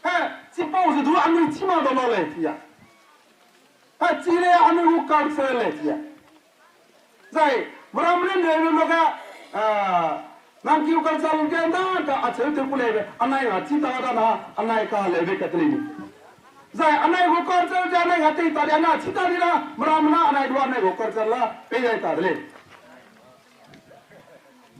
He, chipau ze du anui chi mak dau mak lei, chi a. A chi le anui gu culture le chi. Zai, meramme ne ne lu ge, a, nang kiu culture ge da ka acheu te ku leibe, anai nga chi ta da na, anai ka leibe ka te lei ni. Zai, anai gu culture ze anai nga tei ta di, anai chi ta di na, meramme na anai du anai gu culture la, pei dai ta de lei.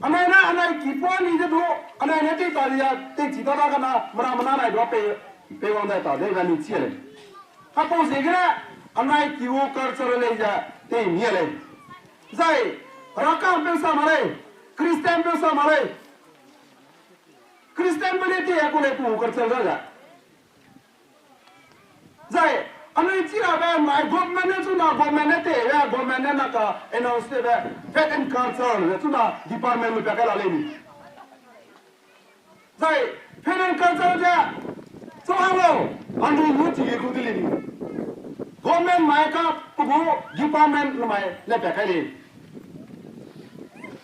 Anai na, anai ki puani ze du, anai ne tei ta di ya, tei chi ta da ka na, meramme na anai du pei, pei wang dai ta de, ga ni chi lei. Apau ziegene, anai ki gu culture lei ze, tei mi lei. Zai, rakang peu sa ma lei, Christian peu sa ma lei. Christian pe ne tei a ku lei pu culture ga ze. Zai, anui chi rabe mai government ne chuna government ne tei, government ne na ka announce tewbe, faith and culture ne chuna department lu pa kai la lei ni. Zai, faith and culture ze, so hang lau, anui nu chi gu de lei ni. Government mai ka pe gu department lu mai le pa kai lei.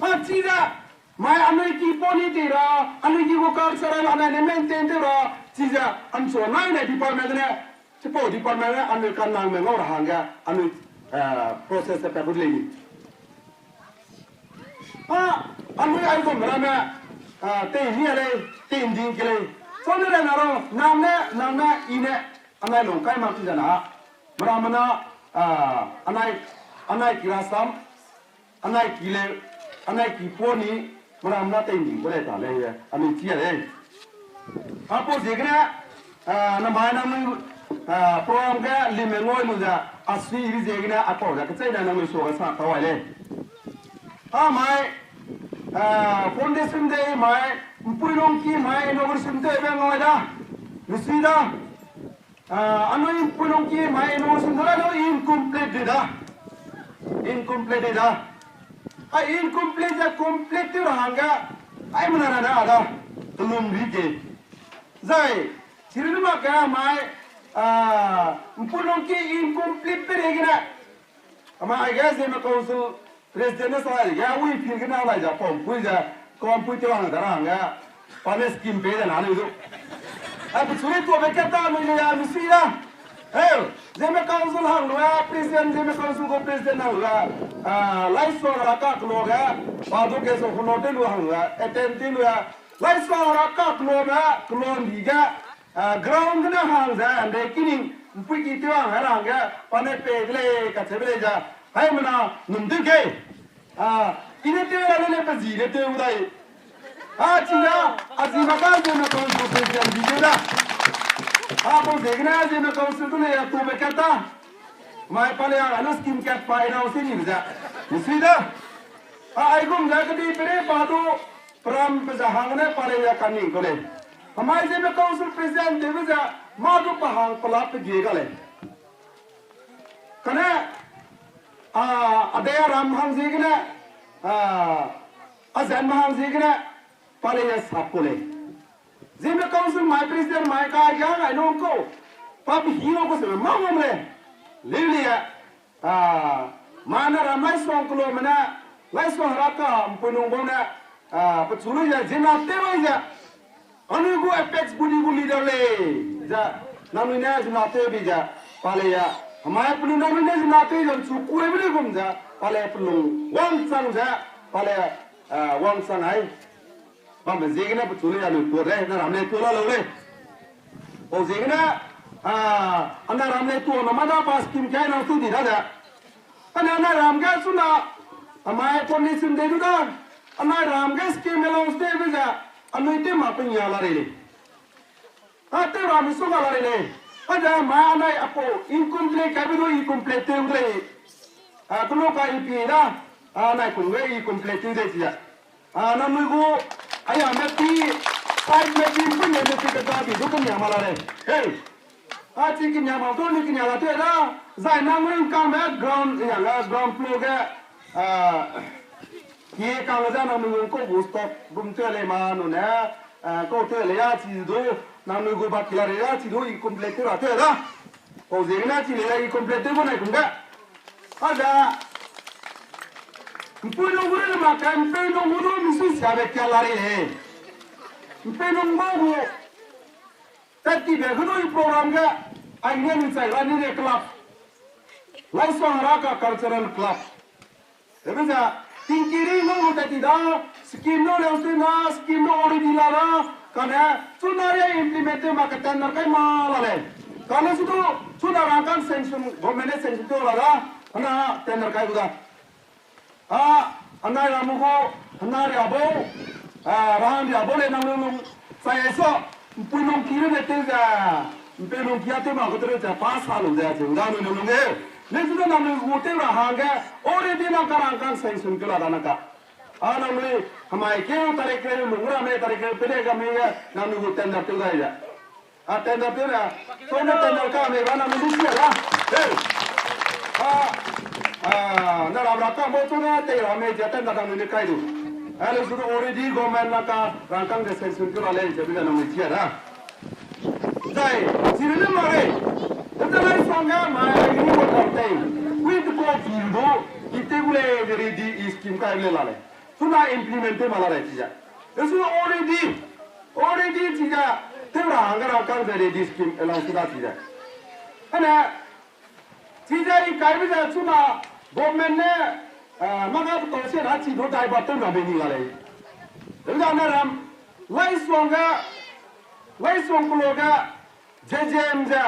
A chi ze, mai anui ki puani tei ra, anui ki gu culture anai ne maintain tew ra, chi ze, anchu nai ne department ne, chipau department ne anui kanangme ngau ra hangge, anui, eh, process pa gu de lei ni. A, anui aigum ramme, a, tei mi lei, tei nding ke lei. Chau ne le na ro, nang ne, nang ne, i ne, anai lung kai mak ti ze na. Meramme na, a, anai, anai ki rasam, anai ki le, anai ki puani, meramme na tei nding ku lei ta lei, anui chi lei. Apau ziegene, a, namai nangnui, a, program ge lime ngau lu ze, a sui bi ziegene, apau ze, kecheîne nangnui suage sa tau ai lei. A mai, a, foundation day mai, ’Mpuilungki mai inauguration tewbe ngau da, misui da. A, anui ’Mpuilungki mai inauguration da, incomplete di da. Incomplete di da. A incomplete ze complete tew ra hangge, aimena ra da, kelum ri ge. Zai, chirunmak ge mai, a, ’Mpuilungki incomplete peireigene, amai aige Zeme Council President ne sa aige, wi fil gene nai ze, pampui ze, kampui tew hang ze ra hangge, pa ne scheme pei ze na anui du. Ai, pechu rei tuabe kat ta anui le ya, misui da. Heu, Zeme Council hang lu a, President, Zeme Council gu President hang lu a, a, Laisua ra ka kelo ge, pa du ke so huno tew lu hang lu a, attend tew lu a, Laisua ra ka kelo ge, kelo ndi ge, a, ground gene hang ze, ’ndei kining, ’mpuiki tew hang ra hangge, pa ne pei de lei, kacheube lei ze, haimena, num tew kei. A, i ne tew ra le le pe zi ne tew dai. A, chi da, a zi ma ka Zeme Council pe zi a zi tew da. A, pau ziegene Zeme Council du le a tube kat ta. Mai pa le a, a lu scheme kat pa i nau si ni ze. Misui da. A, aigum ze kedi pere pa du, peram pe ze hangne pa le ya kaning ku lei. Amai Zeme Council President tewbe ze, mâ du pa hang pela pe gie ga lei. Kane, a, a dei a ram hang ziegene, a, a zenme hang ziegene, pa le ya sap ku lei. Zeme Council mai President mai ka ya ngai lung kau, pa pe hi lau ku se mâ ngam lei. Leu le ya, a, ma ne ram Laisua kelome ne, Laisua ra ka ’Mpuinung bau ne, a, pechu lu ya ziemmena tew ai ze. Anui gu apex body gu leader lei, ze, nangnui ne ziemmena tew bi ze, pa le ya. Amai pelung nangnui ne ziemmena tew ze chu kuibe lei gum ze, pa le pelung wangchang ze, pa le, a, wangchang ai. Bambe ziegene pechu lei anui tua lei, na ram lei tua la lau lei. Pau ziegene, a, ana ram lei tua na ma da pa scheme kai na tu di da ze. Kane anai ram ge chuna, amai condition de du da, anai ram ge scheme announce tewbe ze, anui tew mak pe ngia la rei lei. A tew ra mi su ga la rei lei. Kane mai anai apau incomplete kaibe du incomplete tew lei. A, kelo ka i pi da, a, anai kum ge incomplete tew de chi ze. A, nangnui gu, a ya me pi, five me pi, pui ne me pi kata bi du kenia ma la lei. Hey. A chi kenia ma du ni kenia la tew da, zai nangnui ’ngkangbe ground, ya ga ground floor ge, a, ki kang ze nangnui gu kau gu stock gum tew lei ma nu ne, a, kau tew lei ya chi du, nangnui gu ba ki la rei ya chi du incomplete tew ra tew da. Pau ziegene chi lei ya incomplete tew gu nai kum ge. A da, ’Mpuinung gu rei le mak kai, ’Mpuinung gu du misui siabe kia la rei lei. ’Mpuinung bau gu, tat tibe ge du i program ge, ai ne ni chai la ni ne club. Laisong Heraka Cultural Club. Ebe ze, tingkiri ngau lu tat ti da, scheme no leu sui na, scheme no already la da, kane, chuna ria implement tew ma ke tender kai ma la lei. Kane su du, chuna rangkang sanction, government ne sanction tew la da, ana tender kai gu da. A, anai ramme gu, hena ria bau, a, rahang ria bau le nang lung, sai ai so, mpui lung ki ne tew ze, mpe lung ki a tew ma gu tew ze, pa sa lu ze, ze, da lu lung e. Ne su da nang lu gu tew ra hangge, already nang ka rangkang sanction ke la da nang ka. A, nang lu, hemai keu tarik ke lung ramme, tarik ke pele ga me ge, nang lu gu tender tew dai ze. A tender tew ra, so ne tender ka me ba na mi lu sia la. Hey. A, a, na ra ra ka mo so ne tei ra me ze tender dang ne kai du. A le su already government na ka rangkang de sanction tew ra lei ze bi na mi sia la. Zai, chi ne ma re. Tender lai song ga ma ai ni mo ka tei. Quid pro quo du, ki te gu le ready scheme kai le la lei. Suna implement tew ma la lei chi ze. Esu already, already chi ze, tew ra hangge rangkang ze ready scheme allow su da chi ze. Ane, chi ze i kai be ze suna government ne, eh, maka pe tau se na chi du dai ba tew na be ni la lei. Esu da ne ram, lai song ge, lai song kelo ge, J J M ze,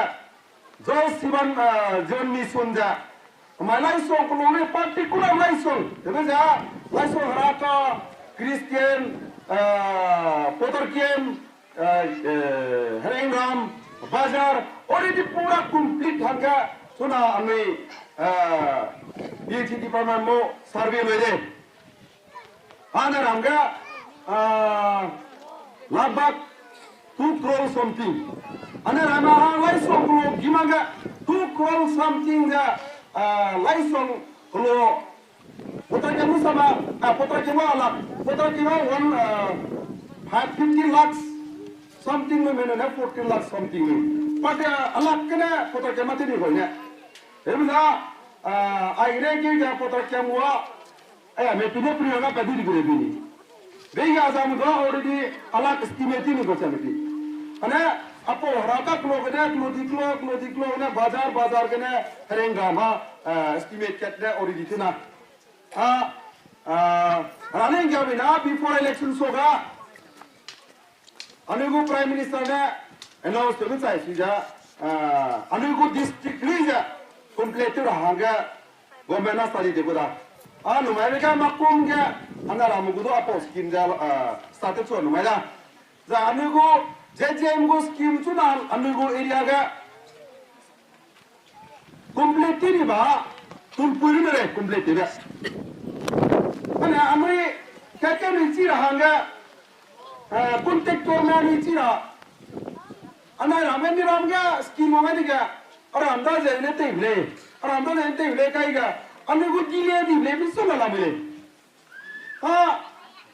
Jal Jeevan, eh, Jeevan Mission ze. Mai lai song kelo ne particular lai song. Tebe ze, lai song Heraka, Christian, eh, Potarkem, eh, eh, Herengram, Bazar, already pura complete hangge, suna anui, eh, P H E department mo survey loi de. Ane ram ge, ah, lagbak two crore something. Ane ram ge, ah, lai song kelo gima ge two crore something ge, ah, lai song kelo. Potarkem sama, ah, Potarkem alak, Potarkem one, ah, five fifty lakhs something me mene ne fourteen lakhs something me. Pate alak kene Potarkem ate ni ko ne. Ebe na, ah, ai ne ke ge Potarkem wa, eh, me pine pine na pa di di gure bini. Be ya zam ga already alak estimate ni ko chame pi. Ane, apo Heraka kelo gene, kelo di kelo, kelo di kelo ne, bazar, bazar gene, Herengram ha, eh, estimate kat ne already tena. A, a, running ga bina before election so ga. Anui gu Prime Minister ne announce tew chai si ze, ah, anui gu district lui ze complete tew ra hangge government na study de gu da. A, numai be ga makum ge, ana ra mu gu du apau scheme ze, ah, start tew chu numai da. Za anui gu J J M gu scheme chu na anui gu area ge complete ti ni ba, tulpui ri me re complete ti be. Ane anui, keke ni chi ra hangge, eh, contractor me ni chi ra. Anai ram ge, ni ram ge, scheme wang ge di ge, aram da ze ne tei le, aram da ze ne tei le kai ge, anui gu di le di le mi so la la mi le. A,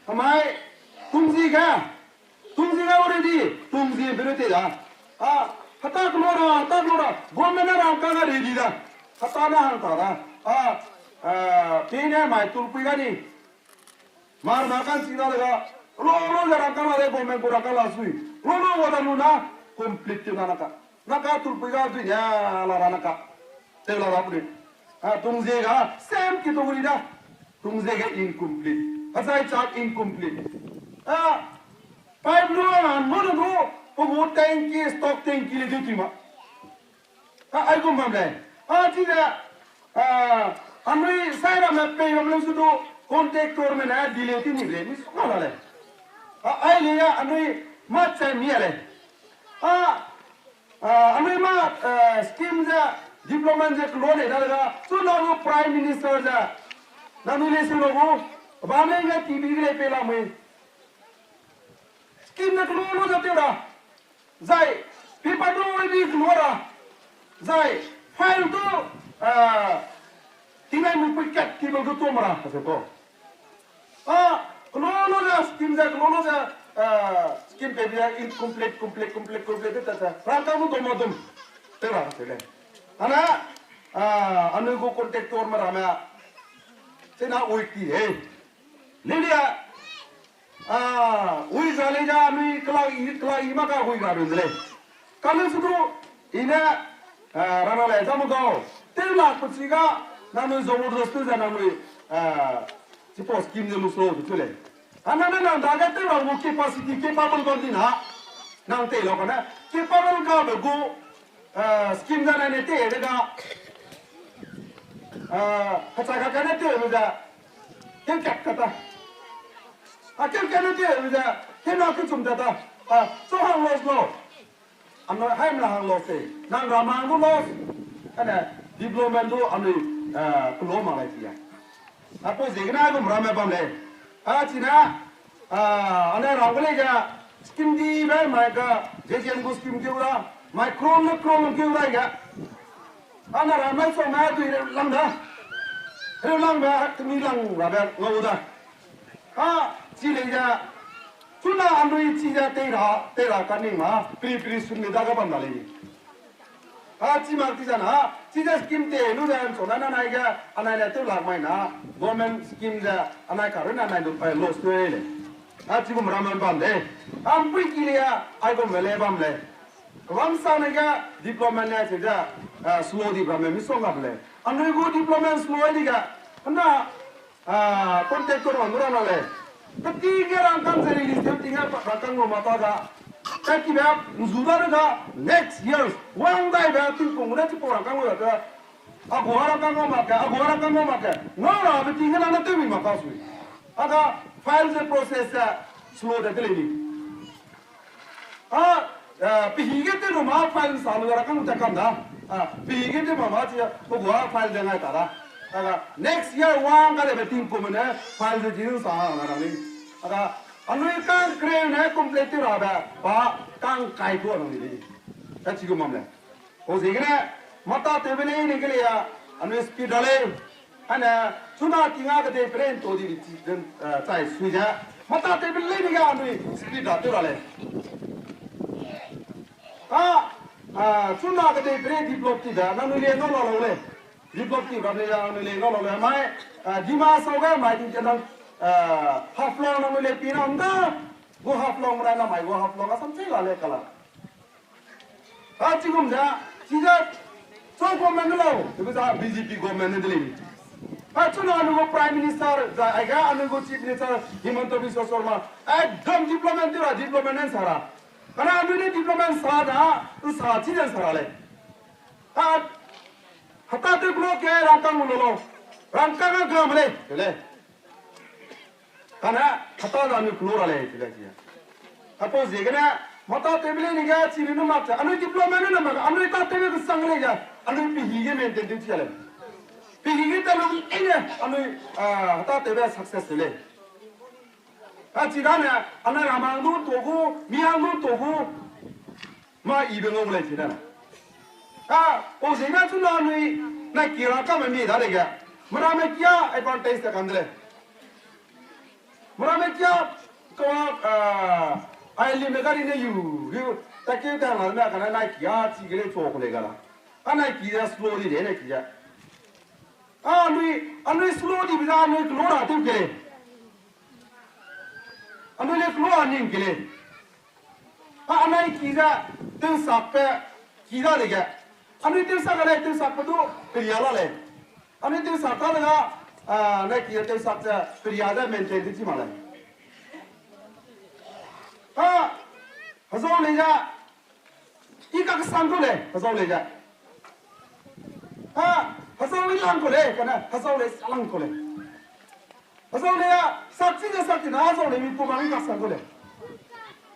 amai, tungzi ge, tungzi ge already, tungzi be lu te da. A, hata kelo ra, hata kelo ra, government na rangkang ga ready da. Hata na hang ta da. A, a, pe ne mai tulpui ga ni. Mar ma kan si da le ga, lo, lo le rangkang la le government gu rangkang la sui. Lo, lo wa da lu na, complete ti na na ka. Na ka tulpui ga dui ne la ra na ka. Te la ra pui. A, tungzie ga, same category da. Tungzie ga incomplete. Azai chak incomplete. A, pipe lu a, no, no, no. Pe gu tanki, stock tanki le du ti ma. A, ai kum bam le. A, chi da. A, anui sai ra me pei bam le su du. Contractor me na delay ti ni le. Mi su ma la le. A, ai le ya, anui ma chai mi a le. A, Ah, anui ma, eh, scheme ze, development ze kelo nei da le ga, chu na gu Prime Minister ze, nanui le si lo gu, ba ne ge T V ge le pei la mui. Scheme ze kelo lu ze tew ra, zai, paper du already kelo ra, zai, file du, eh, tingai mu pui kat table du tom ra, ka se ko. A, kelo lu ze, scheme ze, kelo lu ze, a, scheme pei bia incomplete, complete, complete, complete, te, te, te. Rangkang lu dom, dom. Te ra, te le. Ana, a, anui gu contractor me ra me. Chena ui ti he. Lilia, a, ui za le ja, anui kela i, kela i ma ka ui ga run de le. Ka lu su du, i ne, a, rana le, za mu gau. Tew lak pe chi ga, nangnui zong ru stu ze nangnui, eh, chipau scheme ze lu slo tu lei. Ana ne nang dage tew ra gu capacity, capable bam di na. Nang tei lau kane, capable ga be gu, eh, scheme ze nai ne tei de ga. Eh, kacha ka kane tei lu ze. Keu kat ka ta. A keu kat ne tei lu ze. Keu na keu chum ta ta. A, so hang los lo. Anui haimena hang loss te, nang ramang du loss, ane development du anui, eh, kelo mak lai chi ya. Apau ziegene aigum ramme bam lei. A chine, ah, ane ram ge lei ge, scheme dibe mai ka, J J M gu scheme keu da, mai crore ne crore keu da ge. Ane ramme chau mai dui reu lang da. Reu lang be, temi lang rabe ngau da. A, chi lei ze, chuna anui chi ze tei ra, tei ra kaning ma, pri pri sun mi dage bam da lei. A, chi mak ti zan a, chi ze scheme tei lu ze nchau na nanai ge, anai ne tew lak mai na, government scheme ze, anai karun anai du, eh, loss tew lei. A, chigum ramme bam de. A, mpui ki lei a, aigum me lei bam lei. Kebam sa ne ge development ne chi ze, eh, slow di ramme misongga lei. Anui gu development slow di ge, ana, Ah, contractor wang du ra na lei. Pe ting ge rangkâng ze release tew ting ge rangkâng lu mata ga. Pe ki be nzu da ga next year wang dai be tingkum ne chipau rangkâng lu da. A gua rangkâng ngau mak ke, a gua rangkâng ngau mak ke. Ngau ra be ting ge na na tew mi mak ka sui. A ga file ze process ze slow de de lei ni. A, eh, pehî ge tew lu ma file sa lu ra kang ta kam da. A, pehî ge tew ma ma chi, pe gua file de ngai ta da. A, next year wang ka de be tingkum ne file de jin sa ha na rang ni. A, anui kang kre ne complete tew ra be, pa kang kai ko rang ni. A chi gu mam le. O ziegene, mata tewbe lei ne ge lei a, anui speed ra lei. Ane, chuna tinga kedei peren to di chi den, eh, chai sui ze. Mata tewbe lei ne ge anui speed ra tew ra lei. A, a, chuna kedei peren develop ti de, nangnui le ngau la lau lei. Develop ti ra lei ya, nangnui le ngau lau lei. Mai, eh, Dima Hasao ge mai ting ke nang, eh, Haflong nangnui le pi na nda. Gu Haflong ra na mai gu Haflong a sam chei la lei kala. A chigum ze, chi ze, chau government ne lau, tebe za B J P government ne de lei. A chuna anui gu Prime Minister, za, ai ga anui gu Chief Minister, Himanta Biswa Sarma, ekdom development tew ra, development ne sa ra. Kana anui ne development sa da, sa chi ze sa ra lei. A, hata tew block ke rangkâng lu lo lo. Rangkâng a gam lei, de lei. Kane, hata da anui kelo ra lei, chi lei chi. Apau ziegene, mata tewbe lei ni ge, chi ni nu mak ze, anui development ne mak, anui ta tewbe kesang lei ge, anui pehî ge maintain tew chi lei. Pehî ge ta lu i ne, anui, ah, hata tewbe success lei. A chi dane, anui ramang du to gu, miang du to gu, mâ ibe ngau lei chi dane. A, pau ziegene chuna anui, nai ki ra kame mi da lei ge. Meramme kia advantage ta kam de lei. Meramme kia, kawa, ah, ai lim me gari ne yu, yu, ta keu ta la me kane nai ki a chi ge lei chu ku lei ga la. A nai ki ze slow di de nai ki ze. A anui, anui slow dibe za anui kelo ra tew ke lei. Anui le kelo a ning ke lei. A, anai ki ze, tewsak pe, ki da lei ge. Anui tewsak a lei, tewsak pe du, peria la lei. Anui tewsak ta le ga, a, nai ki ze tewsak ze, peria ze maintain de chi mak lei. A, hezau lei ze, i kakesang ku lei, hezau lei ze. A, hezau i lang ku lei, kane, hezau lei, lang ku lei. Hezau lei a, sak chi ze sak chi na, hezau lei mi pu bang i kasang ku lei.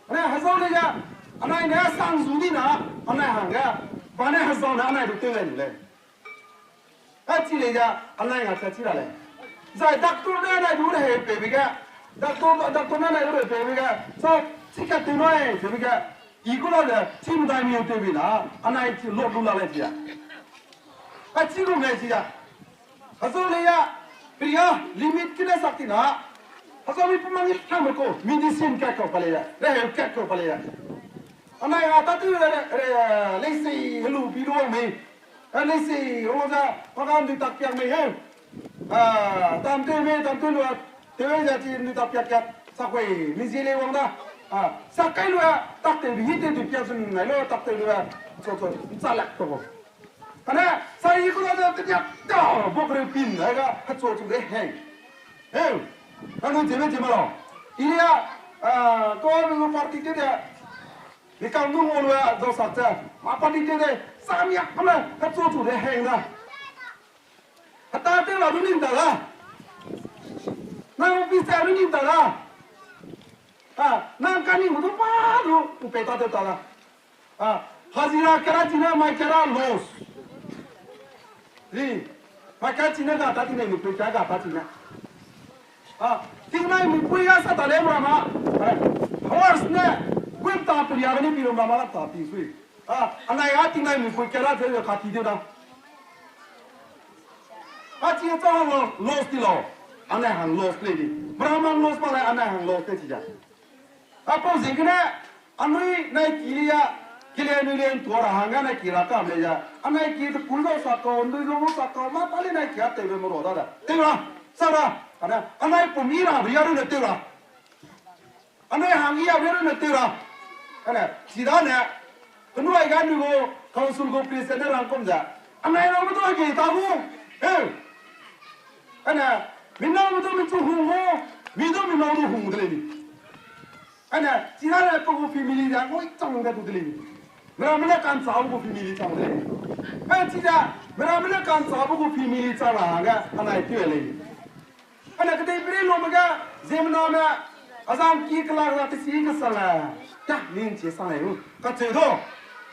Ane, hezau lei a, anai ne sang zu di na, anai hangge, ba ne hezau ne anai du tew lei lu lei. A chi lei a, anai nga sa chi ra lei. Zai doctor ne anai du reheu pebe ge, doctor, doctor ne anai du reheu pebe ge, sa chi ka tew nai, pebe ge, i ku la ze, chi medai mi tew bi na, anai chi lot lu la lei chi a. A chi lu lei chi a. Hezau lei a, peria, limit kine sak ti na. Hezau mi pu mang i kame ku, medicine kat kau pa lei a, reheu kat kau pa lei a. Anai a ta tew re, re, leisei helu pi lu wang mei. A leisei, wang za, wang ga ndui tak piak mei he. A, tam tew mei, tam tew lu a, tew za chi ndui tak piak kat, sak wei, mi zi lei wang da. A, sak kai lu a, tak tew bi hi tew ndui piak zun nai lu, tak tew lu a, cho, cho, ncha lak to ko. Kane, sai ku da te ya ta, bok re pin, ai ga, ha cho chu de heng. Heu, ka nu je me je ma lo. Ilia, a, ko a nu party te de. Ni kang nu mo lu a, zo sak te. Ma party te de, sa mi a kame, ha cho chu de heng da. Hata te la du ning ta da. Na office te du ning ta da. A, na kani mu du pa du, u pe ta te ta da. A, hazira kera chine mai kera loss. Zi, mai kera chine ga ta chine, mi pui kera ga ta chine. A, tingnai mi pui ya sa ta le mra ma. A, horse ne, gui ta pui ya ga ni pi ro mra ma la ta ti sui. A, anai a tingnai mi pui kera ze ka ti de da. A chi cha hang loss ti lo. Anai hang loss le di. Mra ma loss pa le anai hang loss te chi ja. Apau ziegene, anui nai ki le ya, ki le anui le ntua ra hangge nai ki ra kam le ya. Anai ki te kun lo sa kau, ndui lo sa kau, ma pa le nai ki a tewbe mo ro da da. Tew ra, sa ra, kane, anai pum i ra, ria ru ne tew ra. Anai hang i a ria ru ne tew ra. Kane, chi da ne, kenu ai ga nu go, council go president ne rang kum za. Anai ra mo to ke ta gu. Heu. Kane, mi nau mo to mi chu hung go, mi du mi nau du hung de le ni. Ane, china ne pe gu family da ngoi chang da du de lei. Meramme ne kan cha bu gu family chang de lei. Ane, chida, meramme ne kan cha bu gu family chang ra hangge, anai teu lei. Ane, kedei peri lo me ge, ziemmena me, azang ki kelak ra te si ke sang a. Ya, min chi sang lei hu. Ka che do.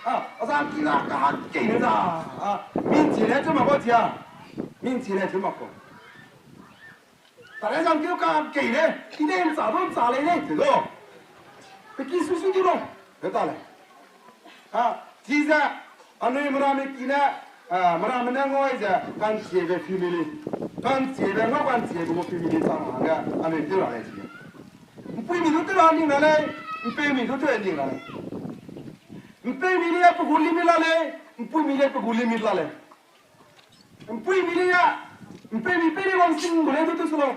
A, azang ki la ka hak kei ne da. A, min chi le chu ma ko chia. Min chi le chu ma ko. Tare zang keu ka kei le, i de ncha du ncha lei lei, te do. Pe ki su su ki lo, pe ta lei. A, chize, anui meramme ki ne, a, meramme ne ngau ai ze, kanchiebe family. Kanchiebe, ngau kanchiebe gu family chang hangge, anui tew ra lei chize. Mpuimi du tew ra ning ra lei, mpeumi du tew ning ra lei. Mpeumi le pe gu limit la lei, mpuimi le pe gu limit la lei. Mpuimi le ya, mpeumi pei le wang sing gu lei du tew su lau.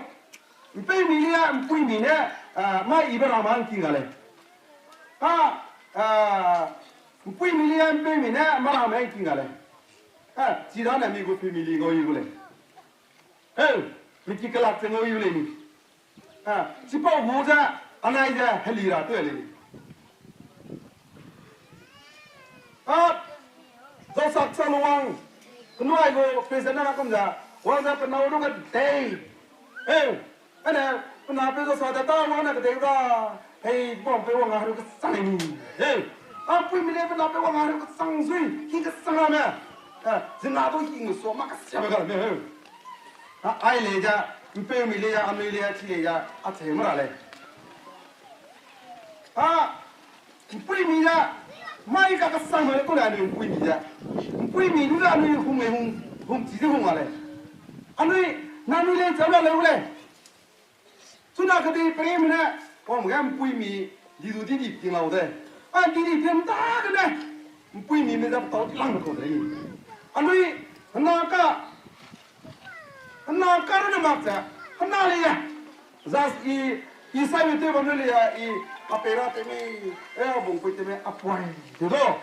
Mpeumi le ya, mpuimi ne, a, mai ibe ra ma ngking ga lei. A, a, mpuimi le ya, mpeumi ne, ma ra ma ngking ga lei. A, chidane mi gu family ngau i gu lei. Heu, mi ki kelak ze ngau i gu lei ni. A, chipau gu ze, anai ze, heli ra tew lei ni. A, zausak sa lu wang, kenuai gu president na kum ze, wang ze penau du kedei. Heu, ane, pena pe zausak de ta wang ne kedei ga, hei, bam pe wang a heru kesang ni. Heu, a, puimi le pena pe wang a heru kesang zui, ki kesang a me. A, zina du ki ngu so ma kesiabe ga me, heu. A, ai lei ja, mpeumi lei ja, anui lei ja, chi lei ja, a cheu me ra lei. A, mpuimi ja, mai ka kesang me le ku lei anui mpuimi ja. Mpuimi du ja anui hung lei hung, hung chi ze hung a lei. Anui, nanui lei cheu la lei gu lei. Chuna kedei perime ne, wangme ge mpuimi, di du di di ting lau de. A di di ting ta de ne. Mpuimi me ze petau ti lang kau de lei. Anui, hena ka, hena ka rune mak ze, hena lei ya. Zas i, i sai me tew bam ne lei ya, i, a pei ra tew mei, e, a bungpui tew mei, a puai, de do.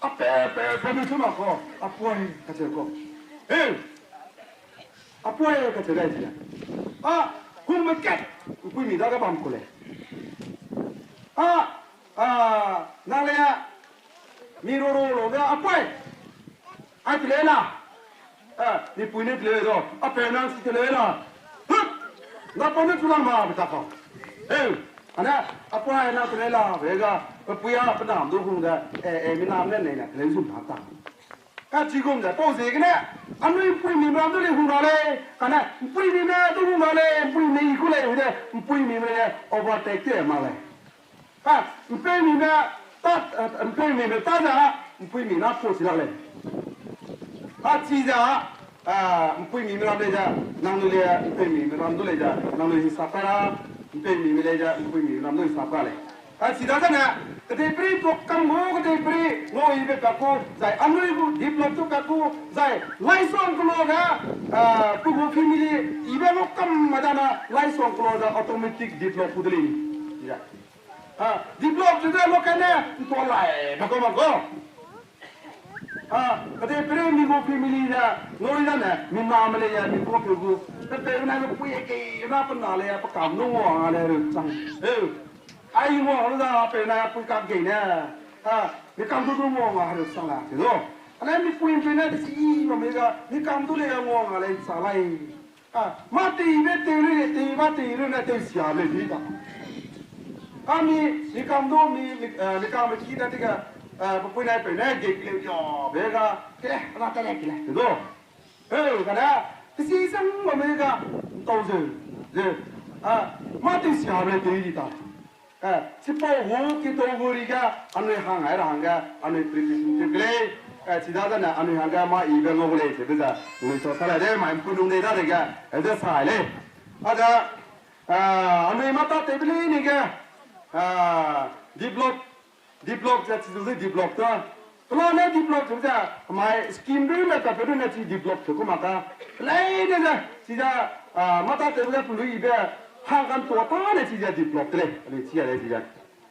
A pe, pe, pe me chu mak kau, a puai, kacheu kau. Heu! A puai kacheu dai chi le. A, hungme kat, mpuimi dage bam ku lei. A, a, nang lei a, mi ro ro lo de, a puai. Ai teleu la. A, mipui ne teleu do, a peu nang si teleu la. Hut! Napeu ne chu lang ma be ta kau. Heu, ane, a puai nang teleu la, be ga, pe pui a, pe nam du hung de, e, e, mi nam ne nei na teleu zum na ta. Kachigum ze pau ziegene, anui mpuimi meram du lei hung ra lei, kane mpuimi me du hung ra lei, mpuimi i ku lei, de mpuimi me le overtake te mak lei. A, mpeumi me ta, mpeumi me ta ze, mpuimi na pau chi lak lei. A chize, a, mpuimi meram lei ze, nangnui le mpeumi meram du lei ze, nangnui hisap kai ra, mpeumi me lei ze, mpuimi meram du hisap kai lei. A, chidazene, kedei peri tuak kam gu, kedei peri ngau ibe pa ku, zai anui gu develop tu pa ku, zai laisong kelo ge, a, pe gu family ibe ngau kam ma dane, laisong kelo ze automatic develop ku de lei. Ya. A, develop tu de lo kane, ntua lai, pa ku ma ku. A, kade pere mi gu family ze, nori da ne, mi na me le ya, mi gu pe gu. Pe pe na gu pui e ke, na pe na le ya, pe kam nu ngua nga le ru chang. Eu. Ai ngua lu da, pe na pui ka ge ne. A, mi kam du du ngua nga ru chang la, ti do. Ana mi pui pe na de si i ma me ga, mi kam du le ya ngua nga le chang lai. A, mâ tei be tei lu, tei mâ tei lu ne tei sia le di da. A mi, mi kam du mi, mi, eh, mi kam ki da ti ga, eh, pe pui nai pe ne ge le yo, be ga, ke, ana ta le ke le, do. Heu, ka da, ke si sang lo me ga, tau ze, ze. A, mâ tei sia le tei di da. Eh, chipau gu, ki tau gu ri ga, anui hang ai ra hangge, anui preparation tew ke lei. Eh, chida da ne, anui hangge mâ i be ngau gu lei, ze be ze, anui sa sa le de, mai mpui nung de da de ge, eh, ze sa lei. A da, eh, anui mata tew be lei ni ge, eh, develop, develop ze, chi zu develop da. Plan ne develop ze, mai scheme du ne, ka pe du ne chi develop ze, ku ma ka. Lei de ze, chi ze, ah, mata tew ze, pelu i be, hang kan tua ta ne chi ze develop te lei, anui chi a lei chi ze.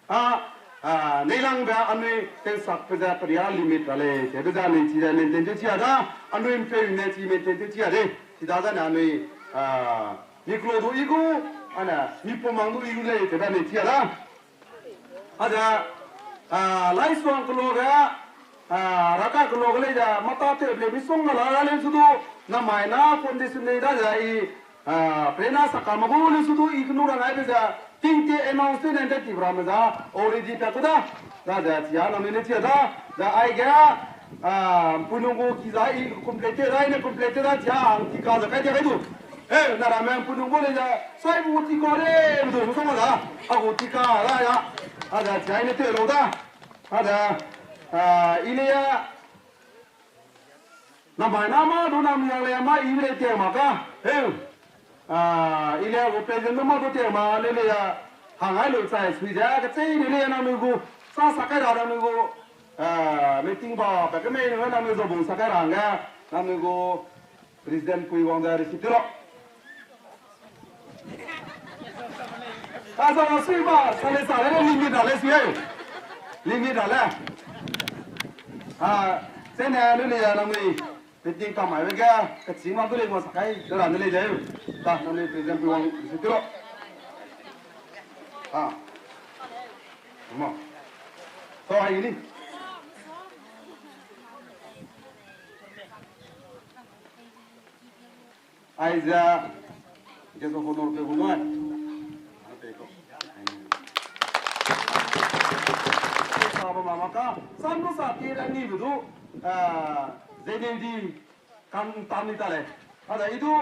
A, a, neilangbe anui tewsak pe ze peria limit ra lei, ze be ze anui chi ze maintain tew chi a da, anui mpeu ne chi maintain tew chi a de, chi da zane anui, a, mi kelo du i gu, ane, mi pumang du i gu lei, ze be anui chi a da. A ze, a, laisuang kelo ge, a, raka kelo ge lei ze, mata tew lei mi song ga la lei su du, namai na condition lei da ze i, Ah, prena saka ma gu le su du i kenu ra ngai be ze, tingtie announce tew ne de ti bra me za, already pe ku da. Da ze chia na me ne chia da, da ai ge, ah, punung gu ki za i complete tew da, i ne complete tew da chia ang ti ka za kai dia kai du. Eh, na ra me punung gu le za, sai bu ti ka le, du mu song da, a gu ti ka da ya. A da chia i ne tew lo da. A da, ah, i le ya, Namai na ma du nam yang le ma i le tie ma ka. Heu. Ah, i le gu president ma du tie ma le le ya. Hang ai lu chai sui ze ka chei le le ya na mu gu. Sa sa kai ra na mu gu. Ah, meeting ba pe ke mei na mu zo bung sa kai ra nga. Na mu gu president pui wang da receipt lo. Ka sa na sui ba, sa le sa le limit da le sui. Limit da le. Ah, se ne lu le ya na mu. Meeting ka mai be ga, ka ching ma du le ma sa kai, da ra ne le le. Ta na mu president pui wang receipt lo. Ah. Ma. So ai ni. Aize, guest of honour pe gu nui. Sa ba mama ka, sam lu sa ti ra ni bu du, ah, ze ne di, kam tam ni ta lei. Ada i du,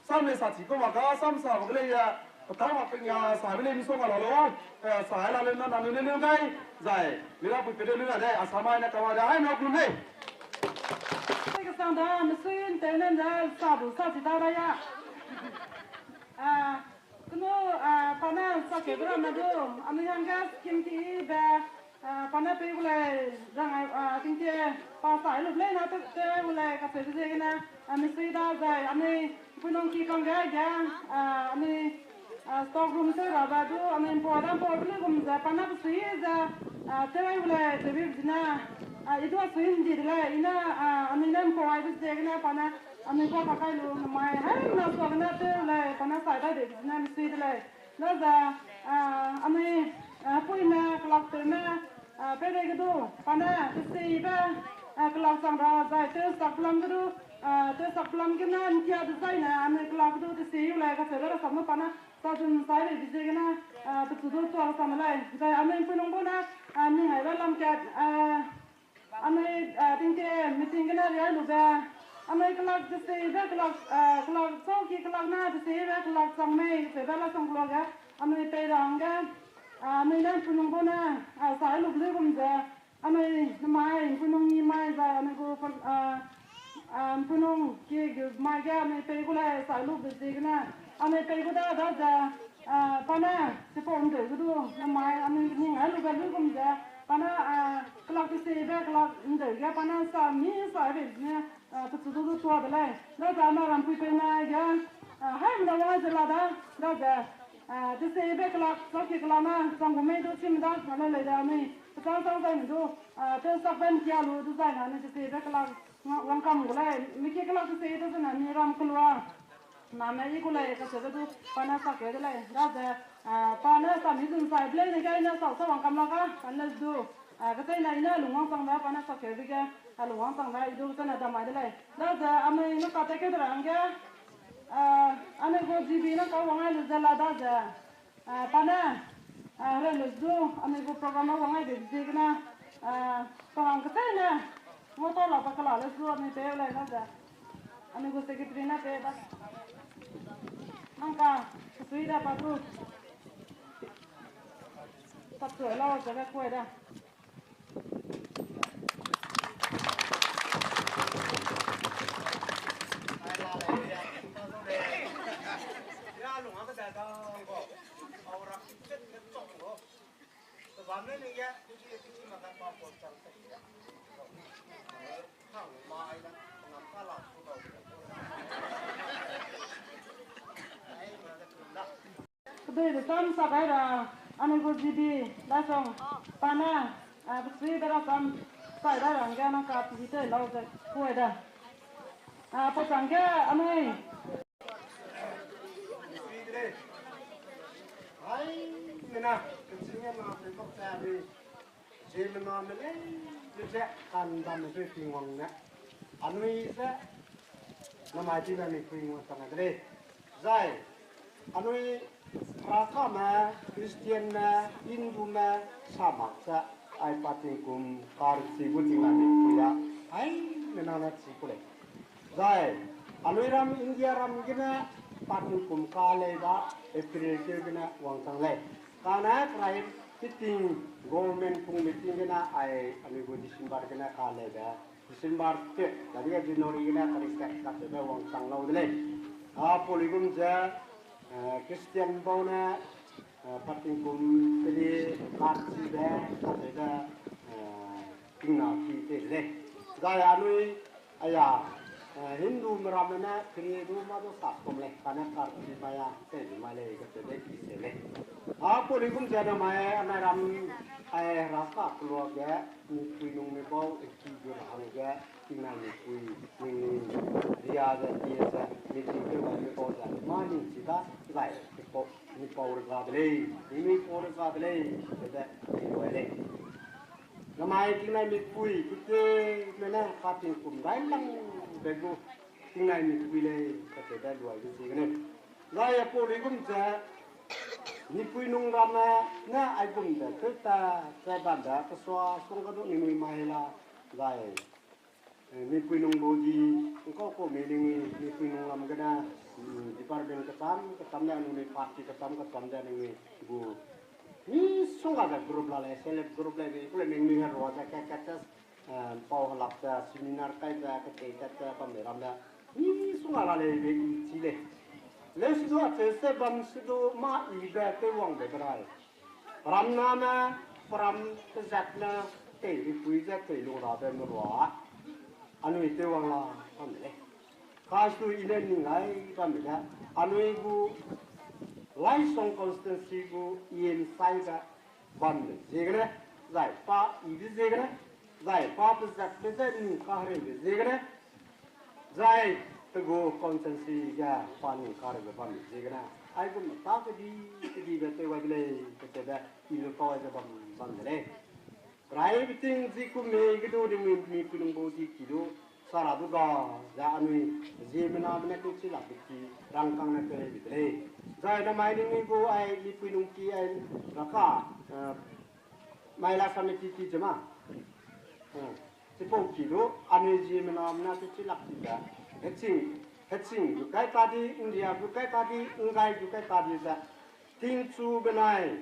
sam le sa chi ko ma ka, sam sa ba le ya, Patau ma pengya sa be le mi song a la lo, eh, sa la le na na le le gai, zai, mi ra pui pe le le na dai, a sa mai na ka wa dai, hai no klum le. Sai ka sang da, mi sui nte ne da, sa bu sa chi da da ya. Ah, kunu, ah, pa na sa ke bra na du, anui hangge scheme ti be, Ah, pa ne pei gu lei, rang ai, ah, tingtie, pa sa ai lu lei na te, te gu lei, ka se ze gene, ah, mi sui da zai, anui, pui nung ki kang ge, ge, ah, anui, ah, stock room se ra ba du, anui mpoi da mpoi lu gum ze, pa ne pe sui ze, ah, te ai gu lei, te bi zine, ah, i du a sui ndi de lei, i ne, ah, anui ne mpoi ai be ze gene, pa ne, anui pa ka kai lu, mai, hai, na so gene te lei, pa ne sai da de zine, mi sui de lei. Daze, ah, anui, ah, puime, kelak tewme, ah, peireige du, pa ne, tesibe, ah, kelak chang ra, zai tewsak pelam ge du, ah, tewsak pelam gene, ntia dezaine, anui kelak ge du, tesi u lei, kacheube rasam ne pa ne, sa dun sai lei, biziegene, ah, pechu du tuak rasam lei, zai anui pui nung bu ne, ah, ning ai ra lam kat, ah, Anui, ah, tingtie meeting gene ria lu be. Anui kelak tesibe kelak, ah, kelak chau ki kelak na tesibe kelak chang mei, tesibe la chang kelak ge. Anui pei ra hangge. Ah, anui ne punung bu ne, ah, sai lu lu gum ze. Anui nemai, punung ni mai zai, anui gu, ah, ah, punung ki gu mai ge, anui pei gu lei, sai lu be ziegene. Anui pei gu da, da ze, ah, pa ne, chipau ndeu gu du, nemai, anui ning ai lu be lu gum ze. Pa ne, ah, kelak tesibe, kelak ndeu ge, pa ne sa mi sa be ne, ah, pechu du du tua de lei. Daze na rampui pei na ge, ah, hai mna wang ze la da, daze, ah, tesibe kelak, kelak ki kelak na, chang gu mei du chim da, na le lei da mi. Pechang chang zai ne du, ah, te sak ben kia lu du zai na ne tete be kelak, wangkam gu lei, mi ki kelak tete de zene mi ram kelua. Name i gu lei kacheube du, pa ne sak keu de lei. Daze, ah, pa ne sa mi zun sai blei ne ge i ne sau sa wangkam la ga, pa ne du. Ah, kecheîne i ne lungwang chang da, pa ne sak keu de ge, ah, lungwang chang da, i du kecheîne damai de lei. Daze, anui ne ka te keu de ra hangge, ah, anui gu G B ne ka wang ai lu ze la daze. Ah, pa ne, ah, hereu lu du, anui gu program a wang ai de ziegene, ah, pa hang kecheîne, ngau tau la pa kela le du anui pei lei na ze. Anui gu secretary ne pei da. Nang ka, kesui da pa du. Tap tu lau ze ka kuai da. Kedei de sam sa gai ra, anui gu G B, da song, pa ne, ah, besui de ra sam, sai da ra hangge nang ka pi te lau ze kuai da. Ah, pa chang ge anui. Hai, mena, keching na pe kok sa ni. Ziemmename lei, ze kan dam me dui Tingwang ne. Anui ze, namai tina mi pui ngua tang de lei. Zai, anui Rakame, Christianme, Hindume, sa mak ze, ai pa tingkum, kar chi gu ting na mi pui a. Hai, mena na chi ku lei. Zai, anui ram India ram gene, pa tingkum ka lei ba, April keu gene wangchang lei. Kane krai, kiting government pung meeting gene, ai, anui gu December gene ka lei be. December te, dadege January gene, tarik kat kat be wangchang lau de lei. A, poli gum ze, eh, Christian bau ne, eh, pa tingkum peli, kar chi be, kat be, eh, tingna ki te de lei. Zai anui, Aya, eh, Hindume ramme ne kri du ma du sa kum lei, kane karchi mai a, tei du mai lei, kacheu de ki se lei. A poli gum ze namai, anai ram, ai rasa keluage, mipui nung mi bau, eki gu ra hangge, tingnai mipui, ning ning, ria ze, tie ze, meeting tew gai mi bau ze, ma ning chi da, zai, mi pau, mi pau rega de lei, mi pau rega de lei, kacheu de, ki gai lei. Namai tingnai mipui, keke, mene, pa tingkum gai lang be gu, tingnai mipui lei, kacheu de luai de ziegene. Zai a pau luigum ze, mipui nung ramme, ne aigum de, tewta, ze bambe, kesua, sung kadu ningnui mai la, zai, eh, mipui nung body, ngkau kau me ningnui, mipui nung ram gene, mm, department kecham, kecham de ningnui party kecham, kecham de ningnui gu, misongga ze group la lei, self help group lei, be, kule ningnui herua ze, kat, kat, kat, eh, pau helap ze, seminar kai ze, ketei tat ze, bam lei ram de, misongga la lei, be, i chi lei. Leu sidu acheu se bam sidu ma i be, tewwang be berai. Peram name, peram pezatme, tei ripui ze, tei lung rabe merua. Anui tewwang la, bam lei. Kasu i ne ning gai bam de, anui gu Laisong constituency gu yen sai ze bam de ziegene, zai pa i de ziegene, zai pa pezatbe ze ning kahereibe ziegene, zai pe gu constituency ge pa ning kahereibe bam de ziegene, aigum ta kedi, kedibe tew gai de lei, kacheu de, i lu pau ze bam, bam de lei. Rai beting zi ku mei ge du ringmi mipui nung bau di ki du, sara du ga, ze anui, ziemmename ne tewchi lak de ki, rangkâng ne tei de lei. Zai namai ningnui gu ai mipui nung ki ai, raka, eh, Mahila Samiti ki ze ma. Eh, chipau ki du, anui ziemmename ne tewchi lak ki ze, heching, heching gu kai ta di, India gu kai ta di, nggai gu kai ta di ze, tingchu benai,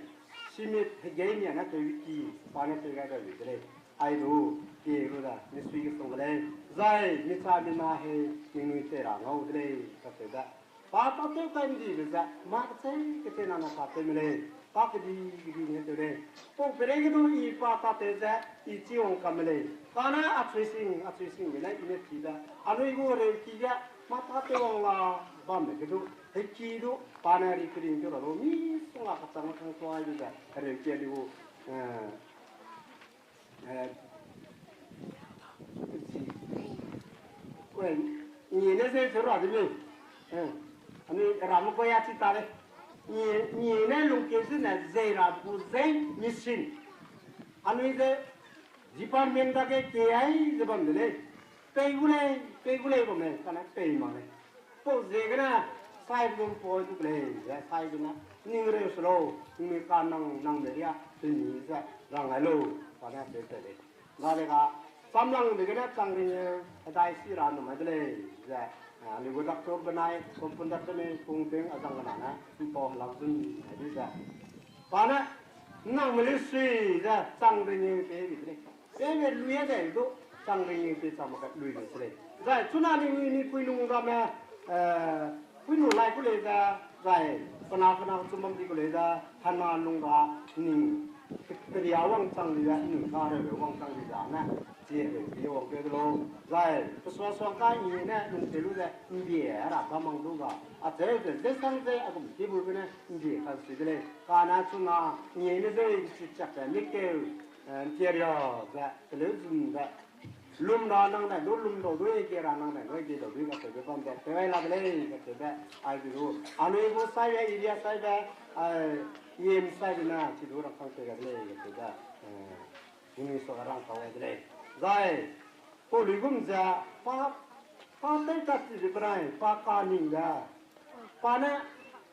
simit hegei nia ne tewki, pa ne tei gai gai de lei. Ai du, ki ru da, misui kesong de lei. Zai, micha mina hei, ningnui tei ra ngau de lei, kacheu de. Pa tatew kai ndibe ze, mâ kechei, kechei nana tatew me lei. Pa kedi, kedi ne tew lei. Pau peirei ge du i pa tatew ze, i chi wang kam me lei. Kane achui sing, achui singbe ne i ne chi de. Anui gu reuki ge, mâ tatew wang la, bamme ge du. Heki du, pa ne ri kering tew ra lu, misongga kachang kachang tuai de ze. Reuki anui gu, eh, Eh, we, ngi ne ze ze ra de mi. Eh, anui ramme ko ya chi ta le. Ngi, ngi ne lungkeu ze ne zei ra gu zei mission. Anui ze department dage ke ai ze bam de lei. Pei gu lei, pei gu lei bam lei, kane pei mak lei. Pau ziegene, sai lung poi du lei, ze sai gene, ning reu se lau, ning ka nang, nang de ria, teni ze, rang ai lau, kane pe pe lei. Ga de ga, samlang de gene chang ring, hedai si ra nu mai de lei, ze, a, anui gu doctor benai, compounder benai, kung ting a zang gena ne, mpau helak zun, ai di ze. Pa ne, nang me le sui, ze, chang ring pe bi de lei. Pe me lui a de du, chang ring pe chang mak lui lu se lei. Zai, chuna ning, ning pui nung ramme, eh, pui nung lai ku lei ze, zai, pe na, pe na chu bam di ku lei ze, hena lung ra, ning, pe, peria wangchang di ze, ning ka reu wangchang di ze, ne, chie reu di wang pe de lau. Zai, pe sua sua ka ngi ne, ning te lu ze, mbie ra bam mang du ga. Acheu ze, ze sang ze, a gum ti bu gene, mbie ka sui de lei. Kane chuna, ngi ne ze, chi chak ze, mikeu, eh, ntiaria ze, teleu zun ze, lum ra nang dai du, lum dau du, ege ra nang dai du, ege dau du, kacheube bam ze, tewai la de lei, kacheube, ai du du. Anui gu saibe, area saibe, ai, yem saibe na, chi du rangkâng tei ga de lei, kacheube, eh, ning sua rangkâng ai de lei. Zai, pau luigum ze, pa, pa tei ta chi ze benai, pa ka ning ze, pa ne,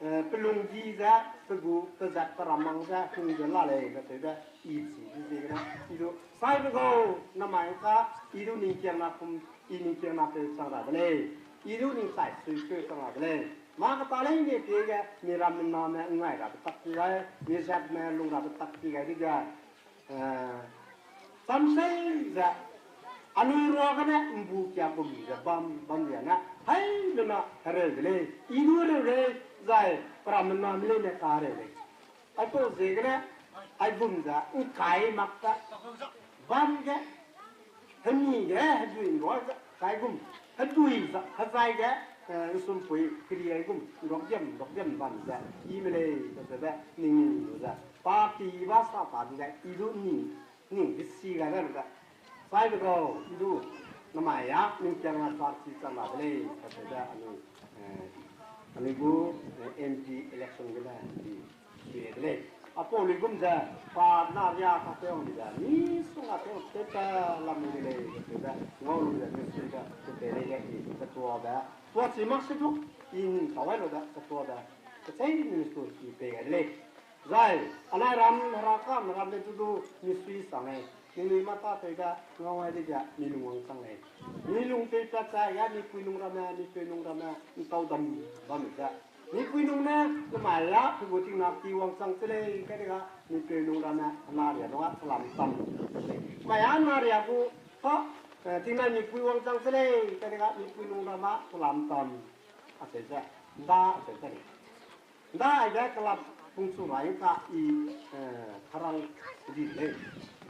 eh, pelung di ze, pe gu, pe zat pe ramang ze, hung ze la lei, kacheube, i chi di ziegene, i du, saibe gau, namai ka, i du ningkiang na kum, i ningkiang na peu chang ra de lei, i du ning chai sui peu chang ra de lei. Mâ keta lei ne pie ge, mi ramme name ngai rabe tak ti gai, mi zatme lung rabe tak ti gai di ge, eh, samsei ze, anui ruagene mbu kia gum ze bam, bam ze ne, hai lena hereu de lei, i du hereu lei, zai, pe ramme name leine ka hereu lei. Aipau ziegene, aigum ze, ngkai mak ze, bam ge, hemi ge, hedui nrua ze, kaigum, hedui ze, hezai ge, eh, nsumpui, keri aigum, nrok diam, nrok diam bam ze, i me lei, kacheube, ning lu ze, pa ki ba sa pa di ze, i du ning, ning di si gai da lu ze, saibe gau, i du, namai a, ningkiang a party chang la de lei, kacheube, anui, eh, anui gu, eh, M P election gene, i, sui de lei. Apau luigum ze, pa na ria ka tew wang di ze, misongga tew wang tew ta lam de lei, kacheube, ngau lu ze, ministry ge, kute lei ge, i, ketuabe, tuachi mak se du, i ning tau ai lu ze, ketuabe, kechei ministry i pei gai de lei. Zai, anai ram, hera kam, ram de tu du, misui sang lei. Ningnui mâ tâtewbe, ngau ai dege, mi lung wangchang lei. Mi lung peipat chai ge, mipui nung ramme, mipeu nung ramme, ntau dam bam ze. Mipui nung ne, kemai a, pe gu tingna ki wangchang che lei, kadega, mipeu nung ramme, hena ria nung a, salam tam. Mai a hena ria gu, pa, eh, tingna mipui wangchang che lei, kadega, mipui nung ramme, salam tam. Acheu ze, nda, acheu ze lei. Nda aige kelap pungchu rai ka i, eh, karang di lei.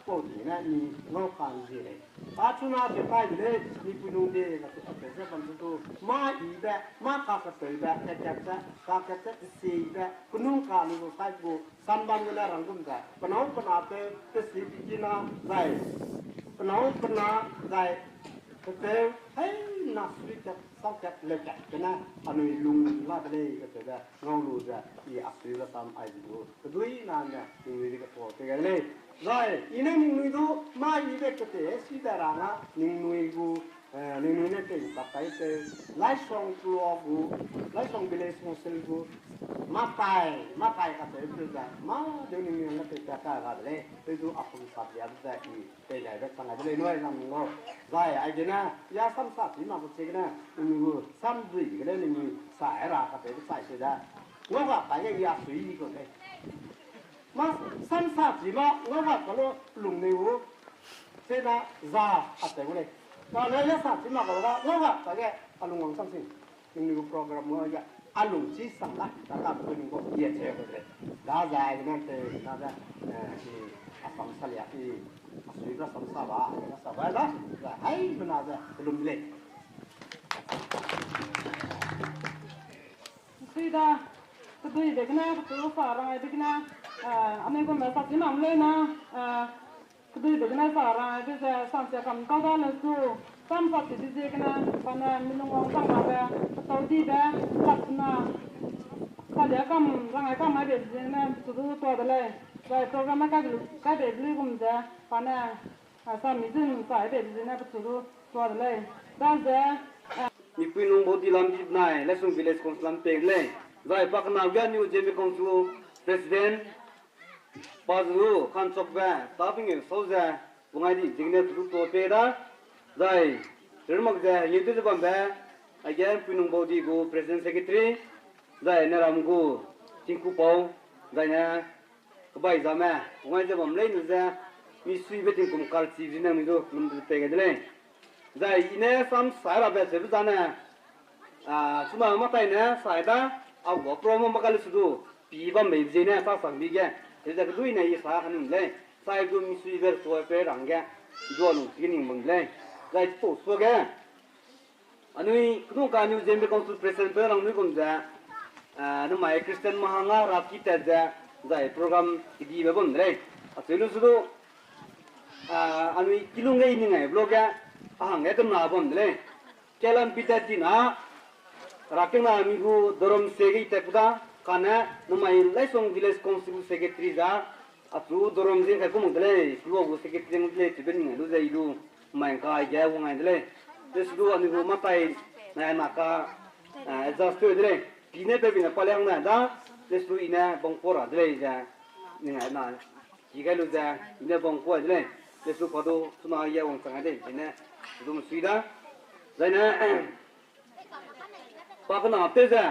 Pau di ne mi ngau kan di lei. Pa chuna pe kai di lei, mipui nung de, ka tu, ka pe ze bam tu, mâ ibe, mâ kakateibe, kakat ze, kakat ze, kesibe, penung ka lu gu sai gu, sambam gene rang gum ze, penâu pena pe, kesi pekina zai, penâu pena zai, pepeu, hei, na sui kat, sau kat, leu kat, gene, anui lung la de lei, kacheube, ngau lu ze, i a sui ze sam ai di du, kedui nane, ningnui de ketuâ te gai de lei. Zai, i ne ningnui du, mâ ibe kete, si de ra na, ningnui gu, eh, ningnui ne tei bak kai te, Laisong kelua gu, Laisong village council gu, mâ tai, mâ tai kateu te ze, mâ de ningnui ne tei ta ka ga de lei, te du a pum sap dia de ze i, pei gaibe chang gai de lei nui ram gu. Zai, aigene, ya samsa chi mak gu chigene, ningnui gu, samdui gene ningnui, sa ra kateu de sai se de. Ngau ga kai ge ya sui di gu lei. Mâ samsa chi mâ, ngau ga ka lu lung nei gu, chena za, a te gu lei. Kane le sa chi mak ka lu ga, ngau ga kai ge, a lung wangchang sing. Ningnui gu program ngau ga, a lung chi sang la, ta ka pe nung gu, ye che gu lei. Da zai gene te, na ze, eh, i, a samsa lia i, a sui ga samsa ba, a sa ba la, za, hai, mena ze, lum lei. Sui da, kedui de gene, ketu sa rang ai de gene, eh, anui gu me sa chi mak lei na, eh, Dui de gene sa rang aibe ze, samsia kam kau da le su, sam sa ti di ziegene, pa ne milung wang sang rabe, petau dibe, lak sena, salia kam, rang ai kam aibe ziegene, pechu du tua de lei. Zai program kai, kai beibe luigum ze, pa ne, a, sa mi zun sa aibe ziegene, pechu du tua de lei. Da ze, a, Mipui nung bau di lam di nai, Lesung Village Council lam pei de lei. Zai pa kena ge New Zeme Council President, pa zu, khan chokbe, ta pengeu sau ze, wang ai di, ziegene pechu du tua pei da, zai, rirmak ze, hengeu tew ze bambe, aige Mipui nung bau di gu President Secretary, zai, ne ram gu, tingku pau, zai ne, kebai zame, wang ai ze bam leine ze, misuibe tingkum karchi zine mi du, lum de pei gai de lei. Zai, i ne sam sai rabe cheube zane, a, chuna matai ne sai da, a gu promo ma kale su du, pi bam bei ziegene sa sang bi ge, ze keduine i sa kaning lei, sai du misuibe tuâ pe rangge, duâ lu chige ning bam lei, zai chipau suage, anui kenu ka New Zeme Council President pe rang nui gum ze, a, namai Christian mahang a raki tat ze, zai program kedibe bam de lei, acheu lu su du, a, anui kilung ge i ning ai vlog ge, a hangge kena bam de lei. Kelam pi tat ti na, rakena mi gu Dorom se ge i tat ku da, kane namai Lesung Village Council Secretary za, achu Dorom zing kai ku mak de lei, kelua gu Secretary de lei, chibe ning ai lu ze i du, mai ngkai ge wang ai de lei. Lesu du anui gu matai, na na ka, a, adjust tew de lei. Pi ne pe bi ne pa le hang na da, lesu i ne bang ku ra de lei ze, ning ai na, ki gai lu ze, i ne bang ku ai de lei. Lesu pa du, chuna ye wangchang ai de, i ne, du mesui da. Zai ne, pa kena tew ze,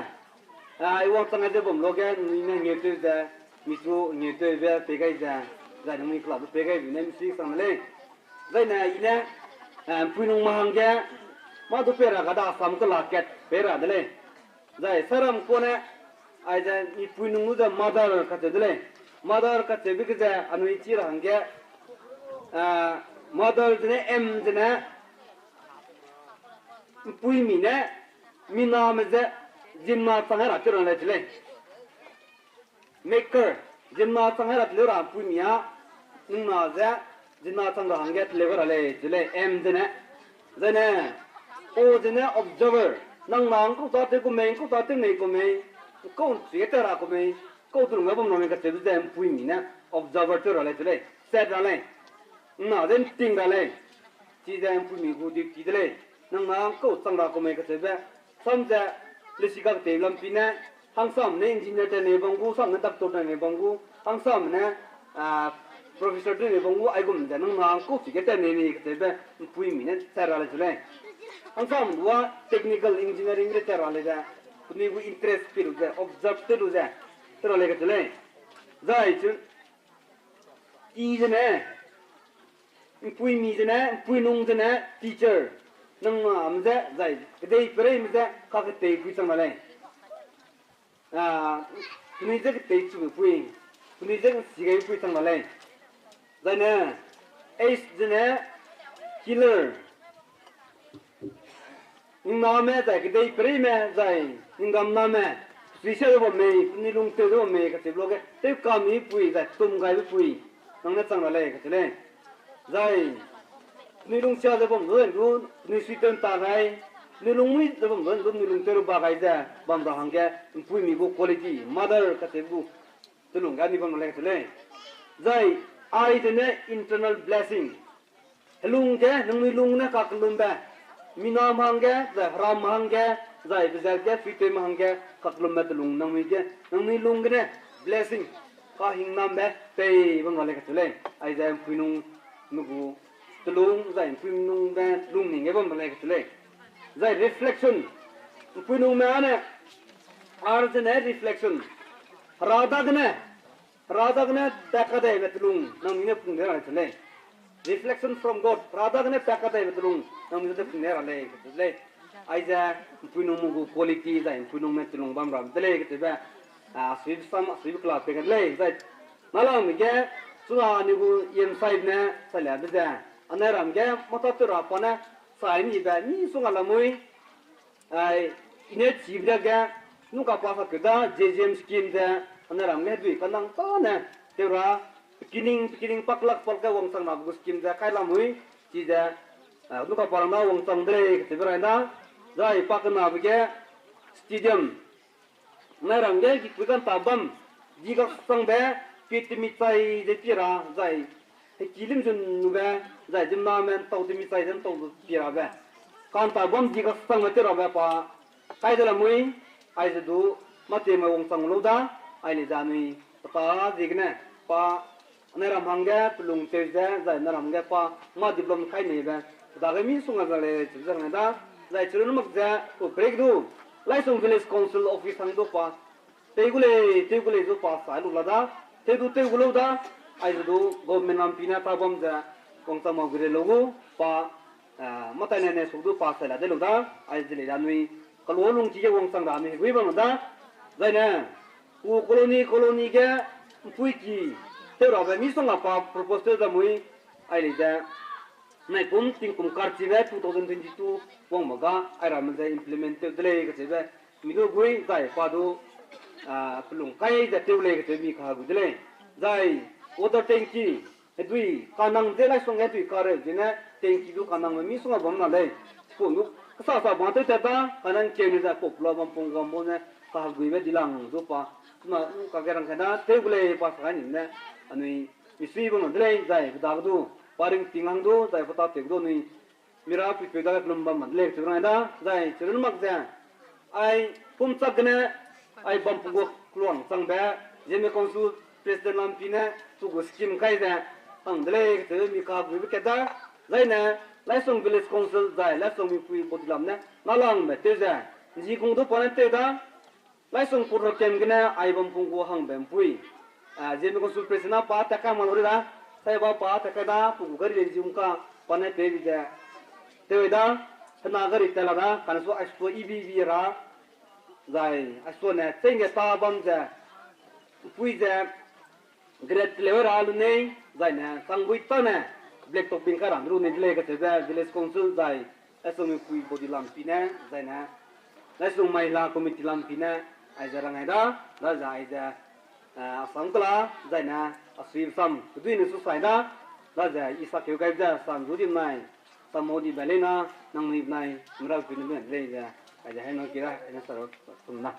a, i wangchang ai ze bam lage, nui ne ngeu tew ze, michu ngeu tewbe pei gai ze, zai ne nui kelabe pei gai bi ne misui sang de lei. Zai ne i ne, a, Mipui nung mahang ge, mâ du pei ra ga da sam kela kat pei ra de lei. Zai saram kane, aize Mipui nung lu ze mother kacheu de lei. Mother kacheube ge ze anui chi ra hangge, a, mother zene M zene, Mpuimi ne, miname ze, ziemmena chang ra tew ra lei che lei. Maker, ziemmena chang ra teleu ra Mpuimi a, ningna ze, ziemmena chang ra hangge teleu ra lei che lei, M zene. Zene, O zene observer, nang na ngkau ta tew ku mei, ngkau ta tew nei ku mei, ngkau nchi ge tat ra ku mei, ngkau telung ge bam ra mei kacheube ze Mpuimi ne observer tew ra lei che lei, sat ra lei. Ningna ze nting ra lei. Chize Mpuimi gu duty de lei. Nang na ngkau chang ra ku mei kacheube. Sam ze, lesi kaketei lampi ne, hangsam ne engineer te nei bam gu, sam ne doctor te nei bam gu, hangsam ne, a, professor te nei bam gu, aigum ze nang na ngkau chige tat nei mei kacheube, Mpuimi ne tat ra lei che lei. Hangsam dua technical engineering le tat ra lei ze, penui gu interest pi lu ze, observe tew lu ze, tat ra lei kache lei. Zai chu, I zene, Mpuimi zene, Mpuinung zene, teacher. Nangname ze, zai, kedei pereime ze, kaketeipui chang ra lei. A, penui ze keteichupui, penui ze nsigepui chang ra lei. Zaine, H zene, healer. Ningname zai kedei pereime zai, ninggamname, suisia ze bam mei, penui lungtew ze bam mei, kacheube luage, tewkamipui zai, tumgaibepui, nang ne chang ra lei, kacheu lei. Zai, penui lungsia ze bam du, penui suitew nta gai, penui lungmui ze bam du, penui lungtew lu ba gai ze, bam ra hangge, Mpuimi gu quality, mother, kacheube gu, telung ga ni bam lei, kacheu lei. Zai, I zene internal blessing. Helung ge, nangnui lung ne kakellumbe. Miname hangge, zai heram hangge, zai bezat ge, suitew me hangge, kakellumbe telung nangnui ge, nangnui lung gene, blessing. Kahingnambe, pei bam ra lei, kacheu lei. Aize Mpuinung me gu telung, zai Mpuinungbe lungning ge bam ra lei, kacheu lei. Zai reflection. Mpuinungme ane, R zene reflection. Hera dagene, Hera dagene pa kadaibe telung, nangnui ne pung de ra lei, kacheu lei. Reflection from God, Hera dagene pa kadaibe telung, nangnui ne pung de ra lei, kacheu lei. Aize, Mpuinungme gu quality zai, Mpuinungme telung bam ra de lei, kacheube, a, suibe sam, suibe kela pe ka de lei, zai. Nalangme ge, chuna ni gu yemsaibe ne, saliabe ze. Anai ram ge, mata tew ra pa ne, sai nibe, misongga lamui, Ai, i ne chibe dage, nungka pa sakeu da, J J M scheme ze, anai ram ge hedui kanang tâne, tew ra, Pekining, pekining paklak palke wangchang na bu scheme ze kai lamui, chize, ah, nuka parang da wangchang de lei, kacheube rai da, zai pa kenabe ge stadium, nai ram ge gikpui kan ta bam, di gak sangbe, pi temi chai ze pi ra, zai, heki lim zun nube, zai zimna men tau temi chai ze tau pi rabe. Kan ta bam di gak sangbe te rabe pa, kai de lamui, aize du, mate mai wangchang lou da, ai le da nui, pata ziegene, pa, anai ram hangge pelung tew ze, zai nai ram ge pa, ma develop kai neibe, dage misongga za lei, chize rang da, zai chirun mak ze, u break du, Laisong Village Council office hang du pa, tew gu lei, tew gu lei zu pa sai lu la da, tew du tew gu lou da, aize du, government lampi ne ta bam ze, wangchang ma gu lei lou gu, pa, ah, matai ne ne suk du pa sai la de lou da, aize lei da nui, kelu lungki ge wangchang ra nui, gui bam da, zai ne, u colony, colony ge, mpui ki, tew rabe misongga pa propose tew da mui, ai lei ze, nai kum, tingkum karchibe two thousand twenty-two wang ma ga, ai ramme ze implement tew de lei kacheube, mi du gui, zai pa du, ah, pelung kai ze tew lei kacheube mi kaha gu de lei. Zai, water tanki, hedui, kanang ze Laisong hedui kareu zene, tanki du kanangbe misongga bam na lei. Chipau nu, kesa sa bam tew tat da, kanang keu ne ze pau pelua bam pung gam bau ne, kaha guibe di lang du pa. Chuna, kage rang kai da, tew gu lei pa sa kai ni ne, anui, misui bam na de lei, zai, pe dage du, pa ringting hang du, zai pe ta tew du anui, mira puipeu dage kelum bam ma de lei, chirun da, zai, chirun mak ze, ai, pumchak gene, ai bam pu gu keluang changbe, Zeme Council President lampi ne, pe gu scheme kai ze, tang de lei, kacheube mi kaha guibe kat da, zai ne, Laisong Village Council, zai, Laisong mipui body lam ne, nalangbe tew ze, nji kung du pa ne tew da, Laisong puro kem gene, ai bam pung gu hangbe mpui. Ah, Zeme Council President pa tat kai ma lu ri da, saiba pa tat kai da, pe gu gari le nji ung ka, pa ne tew bi ze. Tew da, hena gari tat la da, kane su ai su ibi bi ra. Zai, ai su ne, chenge ta bam ze. Mpui ze, grade teleu ra lu nei, zai ne, changbui tane, black topping kai ra lu nei de lei kacheube, Village Council zai, Laisong mipui body lampi ne, zai ne, Laisong Mahila Committee lampi ne, aize rang ai da, daze aize, eh, asam kela, zai ne, asui sam, kedui ne su sai da, daze, i sakeu gaibe ze, sam zu dim nai, sam mau dibe leina, nangnui benai, meraupui ne ben lei ze, aize hai nang ki da, ai ne sa ra, tum na.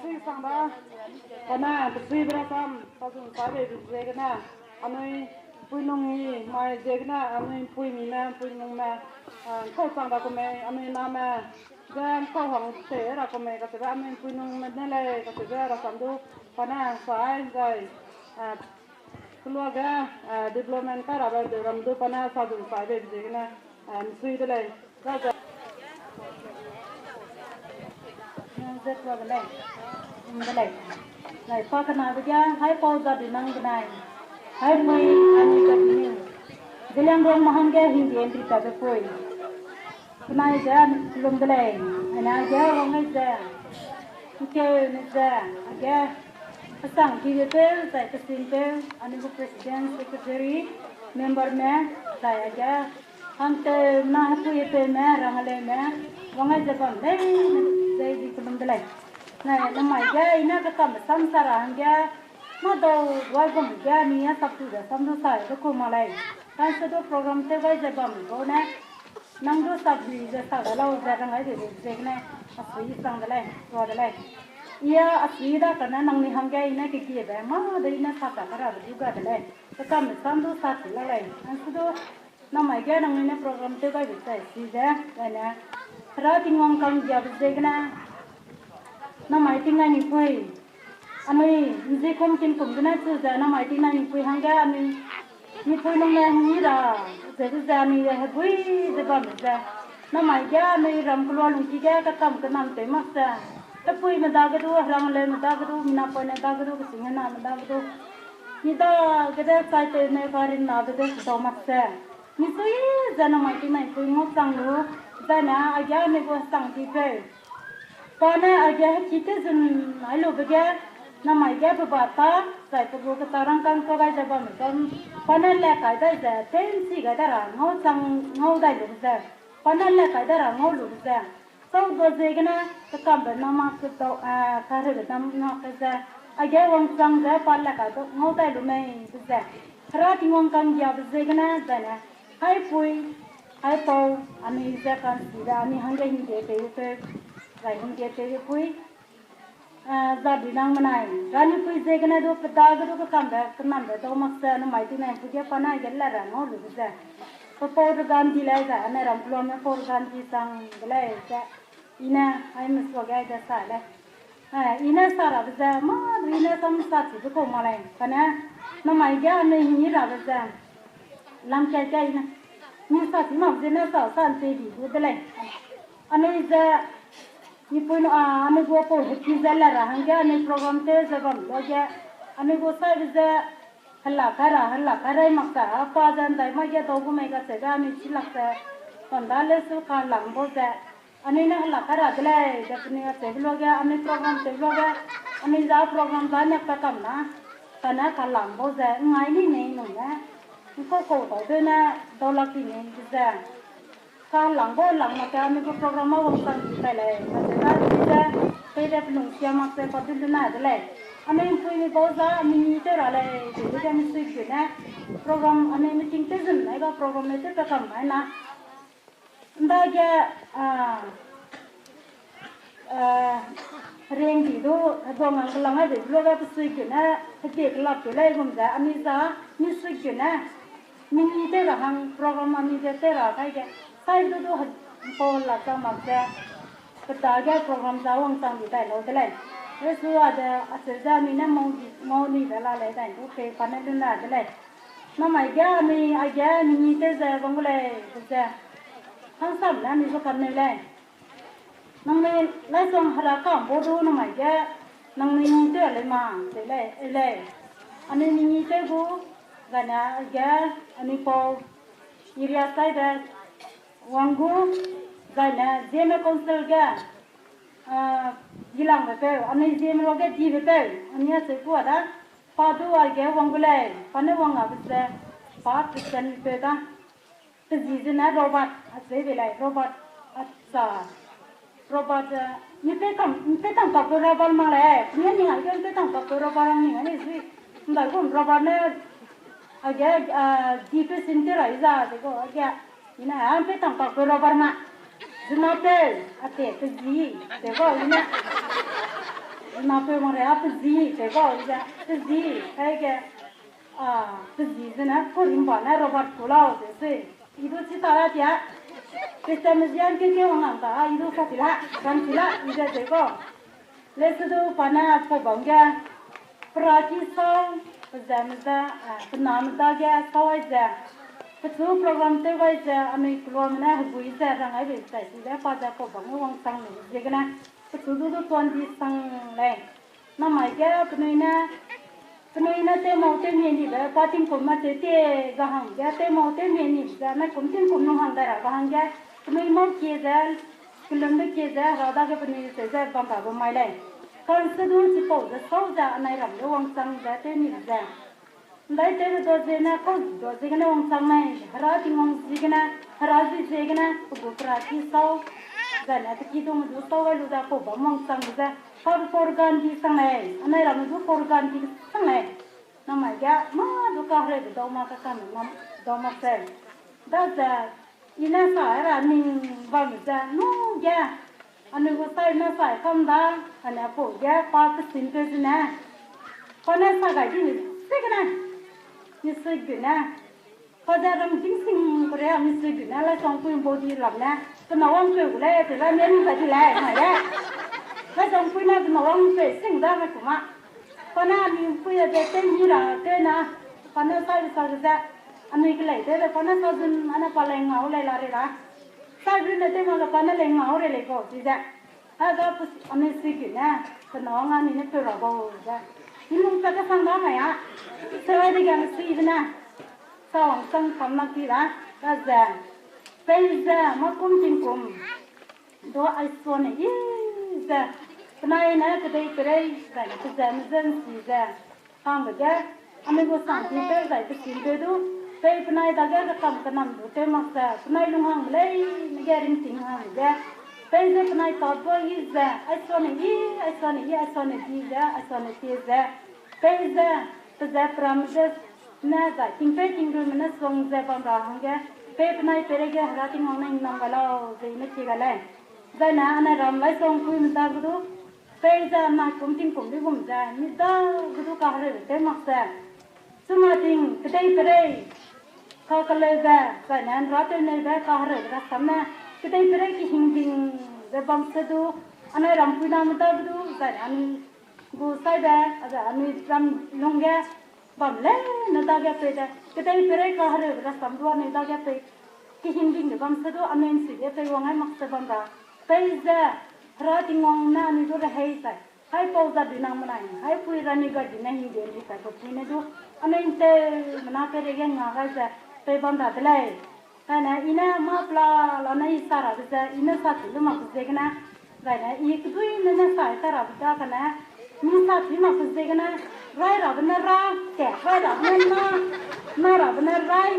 Sui sang da, kane, sui bera sam, pa zun sa bei du ze gene, anui pui nung i, mai ze gene, anui pui mi me, pui nung me, ah, kau sang da ku mei, anui na me, ze kau hang te ra ku mei, kacheube anui pui nung me ne lei, kacheube rasam du, pa ne, sai, zai, ah, Keluage, eh, development kai rabe de ram du pa ne sa dun sai be ziegene, eh, misui de lei. Zai, zai. Zet wa de lei. Zin de lei. Zai, pa kena de ge, hai pau za di nang benai. Hai pui, ani ka di ni. Zeliangrong mahang ge Hindi entry ta de pui. Penai ze lum de lei, ane age wang ai ze, nkeu ne ze, age, pesang kibe peu, zai pesing peu, anui gu president, secretary, member me, zai age, hangteu na hepui peu me, rang lei me, wang ai ze bam lei, ne zei di kelum de lei. Nai, namai ge, i ne kekam sam sa ra hangge, na dau, wai gum ge, mi a sap tu de sam du sa, de ku ma lei. Kan se du program tew gai ze bam, go ne, Nang du sap di ze sa da lau ze rang ai de de ze ne, a sui sang de lei, rua de lei. Ia a sui da kane nang ni hangge i ne kekiebe, ma de i ne sa sa kara de du ga de lei. Kekam sam du sa ti la lei. An su du, namai ge nang ni ne program tew gai de sai si ze, zai ne. Hera Tingwang kang giabe ze gene, namai tingnai ni pui. Anui, nzi kum tingkum gene chu ze, namai tingnai ni pui hangge anui, ni pui nung ne hing ra, ze ze anui ye hebui ze bam ze. Namai ge anui ram kelua lungki ge kakam kenam tew mak ze. Hepuime dage du, herangleume dage du, mina poine dage du, kesing hename dage du. Mi dage de chai tew ne karin na de de dau mak ze. Mi sui ze namai tingnai pui ngau chang lu, zai ne aige anui gu hesang di peu. Pa ne aige heki te zun ai lube ge, namai ge pe ba ta, Zai pe gu keta rangkâng ka gai ze bam bam, pa ne le kai dai ze, tenchi gai da ra, ngau chang, ngau dai lu ze, pa ne le kai da ra, ngau lu ze. Sau da ziegene, kekambe na ma ke dau, eh, karebe na ma ke ze, age wangchang ze, pa le kai dau, ngau dai lu mei ze. Hera Tingwang kanggiabe ziegene, zai ne, haipui, haipau, anui ze kanchibe, anui hangge hingde pei teu, zai hingde pei pui. Ah, zabi nang menai, ranipui ziegene du pe dage du kekambe, kenambe dau mak ze, namai tinai pu ge pa nai ge le ra ngau lu ze. Pe pau regan di lei ze, anai ram pluame pau regan di chang de lei ze. I ne, ai mesuage ai de sa lei. Eh, i ne sa rabe ze, ma, i ne sam sa chi be kau ma lei. Kane, namai ge anui hing i rabe ze. Lam ke ke i ne. Ni sa chi mak ze ne sa, sa nte di du de lei. Anui ze, Mipui nu, a, anui gu pau heki ze le ra hangge anui program tew ze bam luage, anui gu saibe ze hela kai ra, hela kai rai mak ze, a pa ze ndai mai ge dau gu mei kacheube anui chilak ze, panda le su ka lang bau ze, anui ne hela kai ra de lei ze penui kacheube luage, anui program tew luage, anui za program za niak pa kam na, kane ka lang bau ze, ngai ni nei nung ne, nkau kau dau de ne, dau lak di nei de ze. Ka lang bau lang mak ke anui gu program a wangchang di tai lei. Kacheube ze, peide pelung sia mak ze pa du lu na de lei. Anui mpuimi bau za, mi ni tew ra lei, ze de mi sui gu ne. Program, anui meeting tew zun nai ga program le tew pe kam mai na. Ndage, a, eh, reng di du, heguang hang kelang ai de luage pe sui gu ne, hepie kelap ke lei gum ze, anui za, mi sui gu ne, mi ni tew ra hang program anui ze tew ra kai ge, sai du du he, pau la chang mak ze, pe dage program za wangchang di dai lau de lei. Lesu a de, acheu ze anui ne mau di, mau ni de la lei dai du pe pa ne lu na de lei. Namai ge anui, aige, mi ni tew ze bam gu lei, ze. Hangsam ne anui zu kan neu lei. Nangnui laisong hera kam bau du namai ge, nangnui ni tew lei ma, ze lei, e lei. Anui ni ni tew gu, zai ne ge, anui pau, area saibe, wang gu, zai ne, Zeme Council ge, a, dilangbe peu, anui Zeme luage dibe peu, anui acheu kua da, pa du aige wang gu lei, pa ne wang a be ze, pa Christian peu da. Pe zi ze ne Robert, acheu be lei, Robert, acha. Robert, eh, mi pe tang, mi pe tang tak pe Robert mak lei, mi ni hangge mi pe tang tak pe Robert ang ni hangge zui. Ndai gum Robert ne, age, eh, di pe sin te rai za, ze go, age, i ne, a, mi pe tang tak pe Robert ma. Zena peu, ate, pe zi, ze go, i ne. Zena peu mak lei, a, pe zi, ze go, i ze, pe zi, kai ge, a, pe zi ze ne, ku rimba ne Robert ku lau, ze sui. I du chi ta la tia. Christian me zian ke ke wang lang ta, i du sa ti la, ran ti la, i ze ze go. Lesu du pa ne pau bam ge, pe ra ki sau, pe ze me ze, a, pe na me dage sau ai ze. Pechu program tew gai ze, anui keluame ne hegui ze, rang ai bei tai si ze, pa ze pau bam ge wangchang lu ziegene. Pechu du du tuan di sang lei. Namai ge penui ne, penui ne tew mau tew mie nibe, pa tingkum ma tew te ga hangge, tew mau tew mie nibe ze, naikum tingkum nung hang dai ra ga hangge, penui mau kie ze, kelumbe kie ze, hera dage penui tew ze bam ra gu mai lei. Kanse du chipau ze sau ze, anai ram ge wangchang ze tew nibe ze. Ndai tew lu da ziegene, kau da ziegene wangchang mei, hera Tingwang ziegene, hera zi ziegene, pe gu pe ra ki sau, zai ne pe ki dung du sau gai lu ze pau bam wangchang ze, pa du pau regan di sang lei, anai ramme du pau regan di sang lei. Namai ge, mâ du kahereube dau mak kakame dau mak se. Daze, i ne sa ra ning bam ze, nu ge, anui gu sai ne sai kam da, ane pau ge, pa pe sin peu zene. Pa ne sa gai di ni, ziegene. Ni sui gu ne. Pa ze ram dingsing kere, mi sui gu ne, laisongpui bau di lam ne. Pe na wangpeu gu lei, pe ra ne ni ba di lei, mai lei. Laisongpui ne pe na wangpeu sing da me ku ma. Pa ne anui pui a de tew ni ra tew na, pa ne sai sa ze, anui kelei tew de pa ne sa zun, ane pa lei ngau lei la rei ra. Sai zun ne tew mak ze pa ne lei ngau rei lei kau chi ze. A ga pe anui sui gu ne, pe na wang anui ne peu ra bau ze. Ni lung pe kesang da mai a. Sai dege ne sui be ne. Sa wangchang kam na ki ra, daze. Peize, mâ kum tingkum. Du aisone i ze, penai ne kedei perei, zai ne pe ze me ze nsi ze. Hangbe ge, anui gu sangdi peu zai pesin peu du, pei penai dage kekam kenam du tew mak ze, penai lunghangbe leine ge ringting hangbe ge, pei ze penai tatbe i ze, aisane i, aisane i, aisane di ze, aisane tie ze, pei ze, pe ze peramme ze, ne zai tingpeu tingrumme ne suang ze bam ra hangge, pei penai peireige Hera Tingwang ne hingnam gai lau ze i ne ki gai lei. Zaine anai ram lai suang puime dage du, pei ze anai kum tingkum di gum ze, mi dage du kahereube tew mak ze. Chuna ting kedei peirei kakeleube, zaine nra tewneube kahereube rasam ne, kedei peirei kehingbing ze bam se du, anai ram puiname dage du, zaine anui gu saibe, a ze anui ram lungge, bam leine dage pei de, kedei peirei kahereube rasam du anui dage pei, kehingbing de bam se du anui nsi ge pei wang ai mak se bam ra, pei ze, Hera Tingwang ne anui du rehei zai, haipau za di nang menai, haipui ra ni ga di ne hingde ni kai pe pui ne du, anui nteumena peireige nga gai ze, pei bam ra de lei. Zaine, i ne mâ pela la ne i sa rabe ze, i ne sa chi lu makbe ziegene, zaine, i kedui ne ne sa ta rabe da kane, mi sa chi makbe ziegene, rai rabe ne ra, te, rai rabe ne na, na rabe ne rai,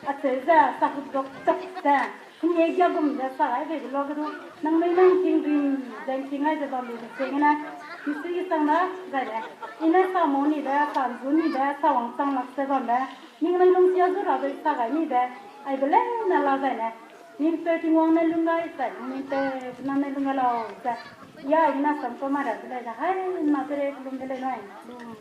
acheu ze, sa kedok chak ze, henie giagum ze sa gai beibe luage du, nangnui ne nting rim ze nting gai ze bambe ziegene, misui kesang da, zaine, i ne sa mau nibe, sa nzu nibe, sa wangchang lak ze bambe, ningnui lungsia zu rabe sa gai nibe, aibe leine la zaine, ningpeu Tingwang ne lung gai zai, ningpeu penam ne lung gai lau ze, ya i ne sam ka ma ra de lei ze, hai, na peirei kelum de lei nai, lung.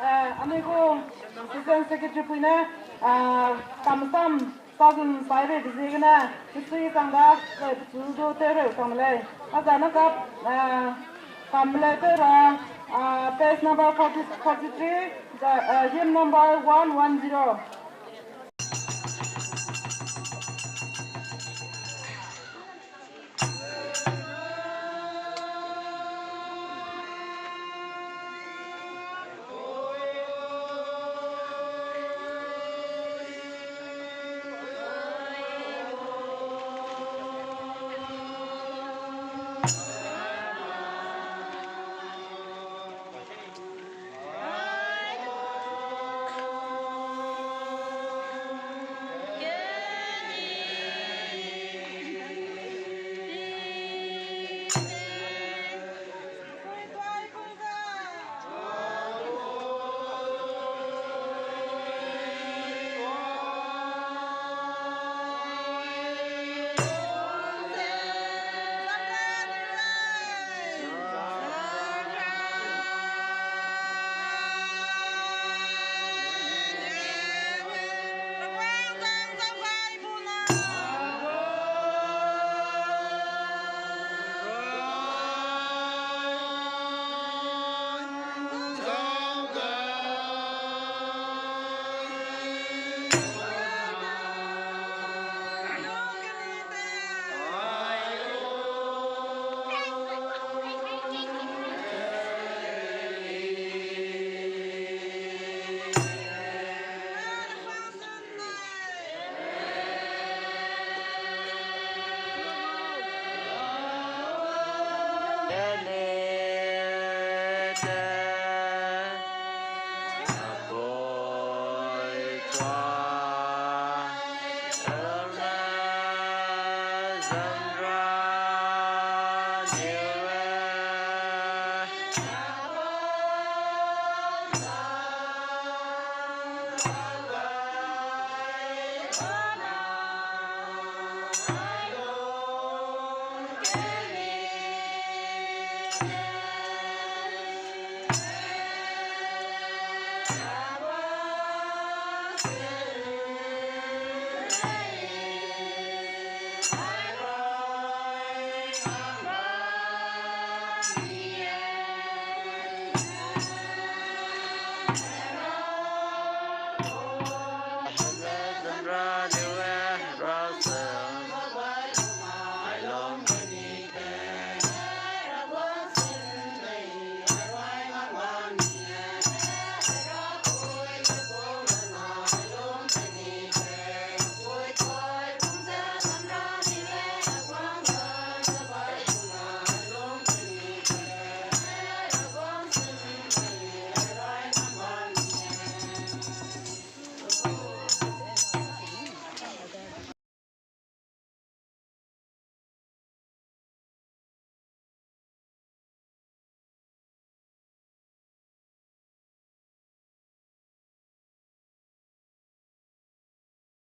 Eh, anui gu Assistant Secretary pui ne, eh, kamsam, sazun saibe ziegene, misui kesang da, zai pechu du tew reu sang de lei. A zai ne kap, eh, kam le tew ra, eh, page number forty, forty-three, zai, eh, hymn number one one zero.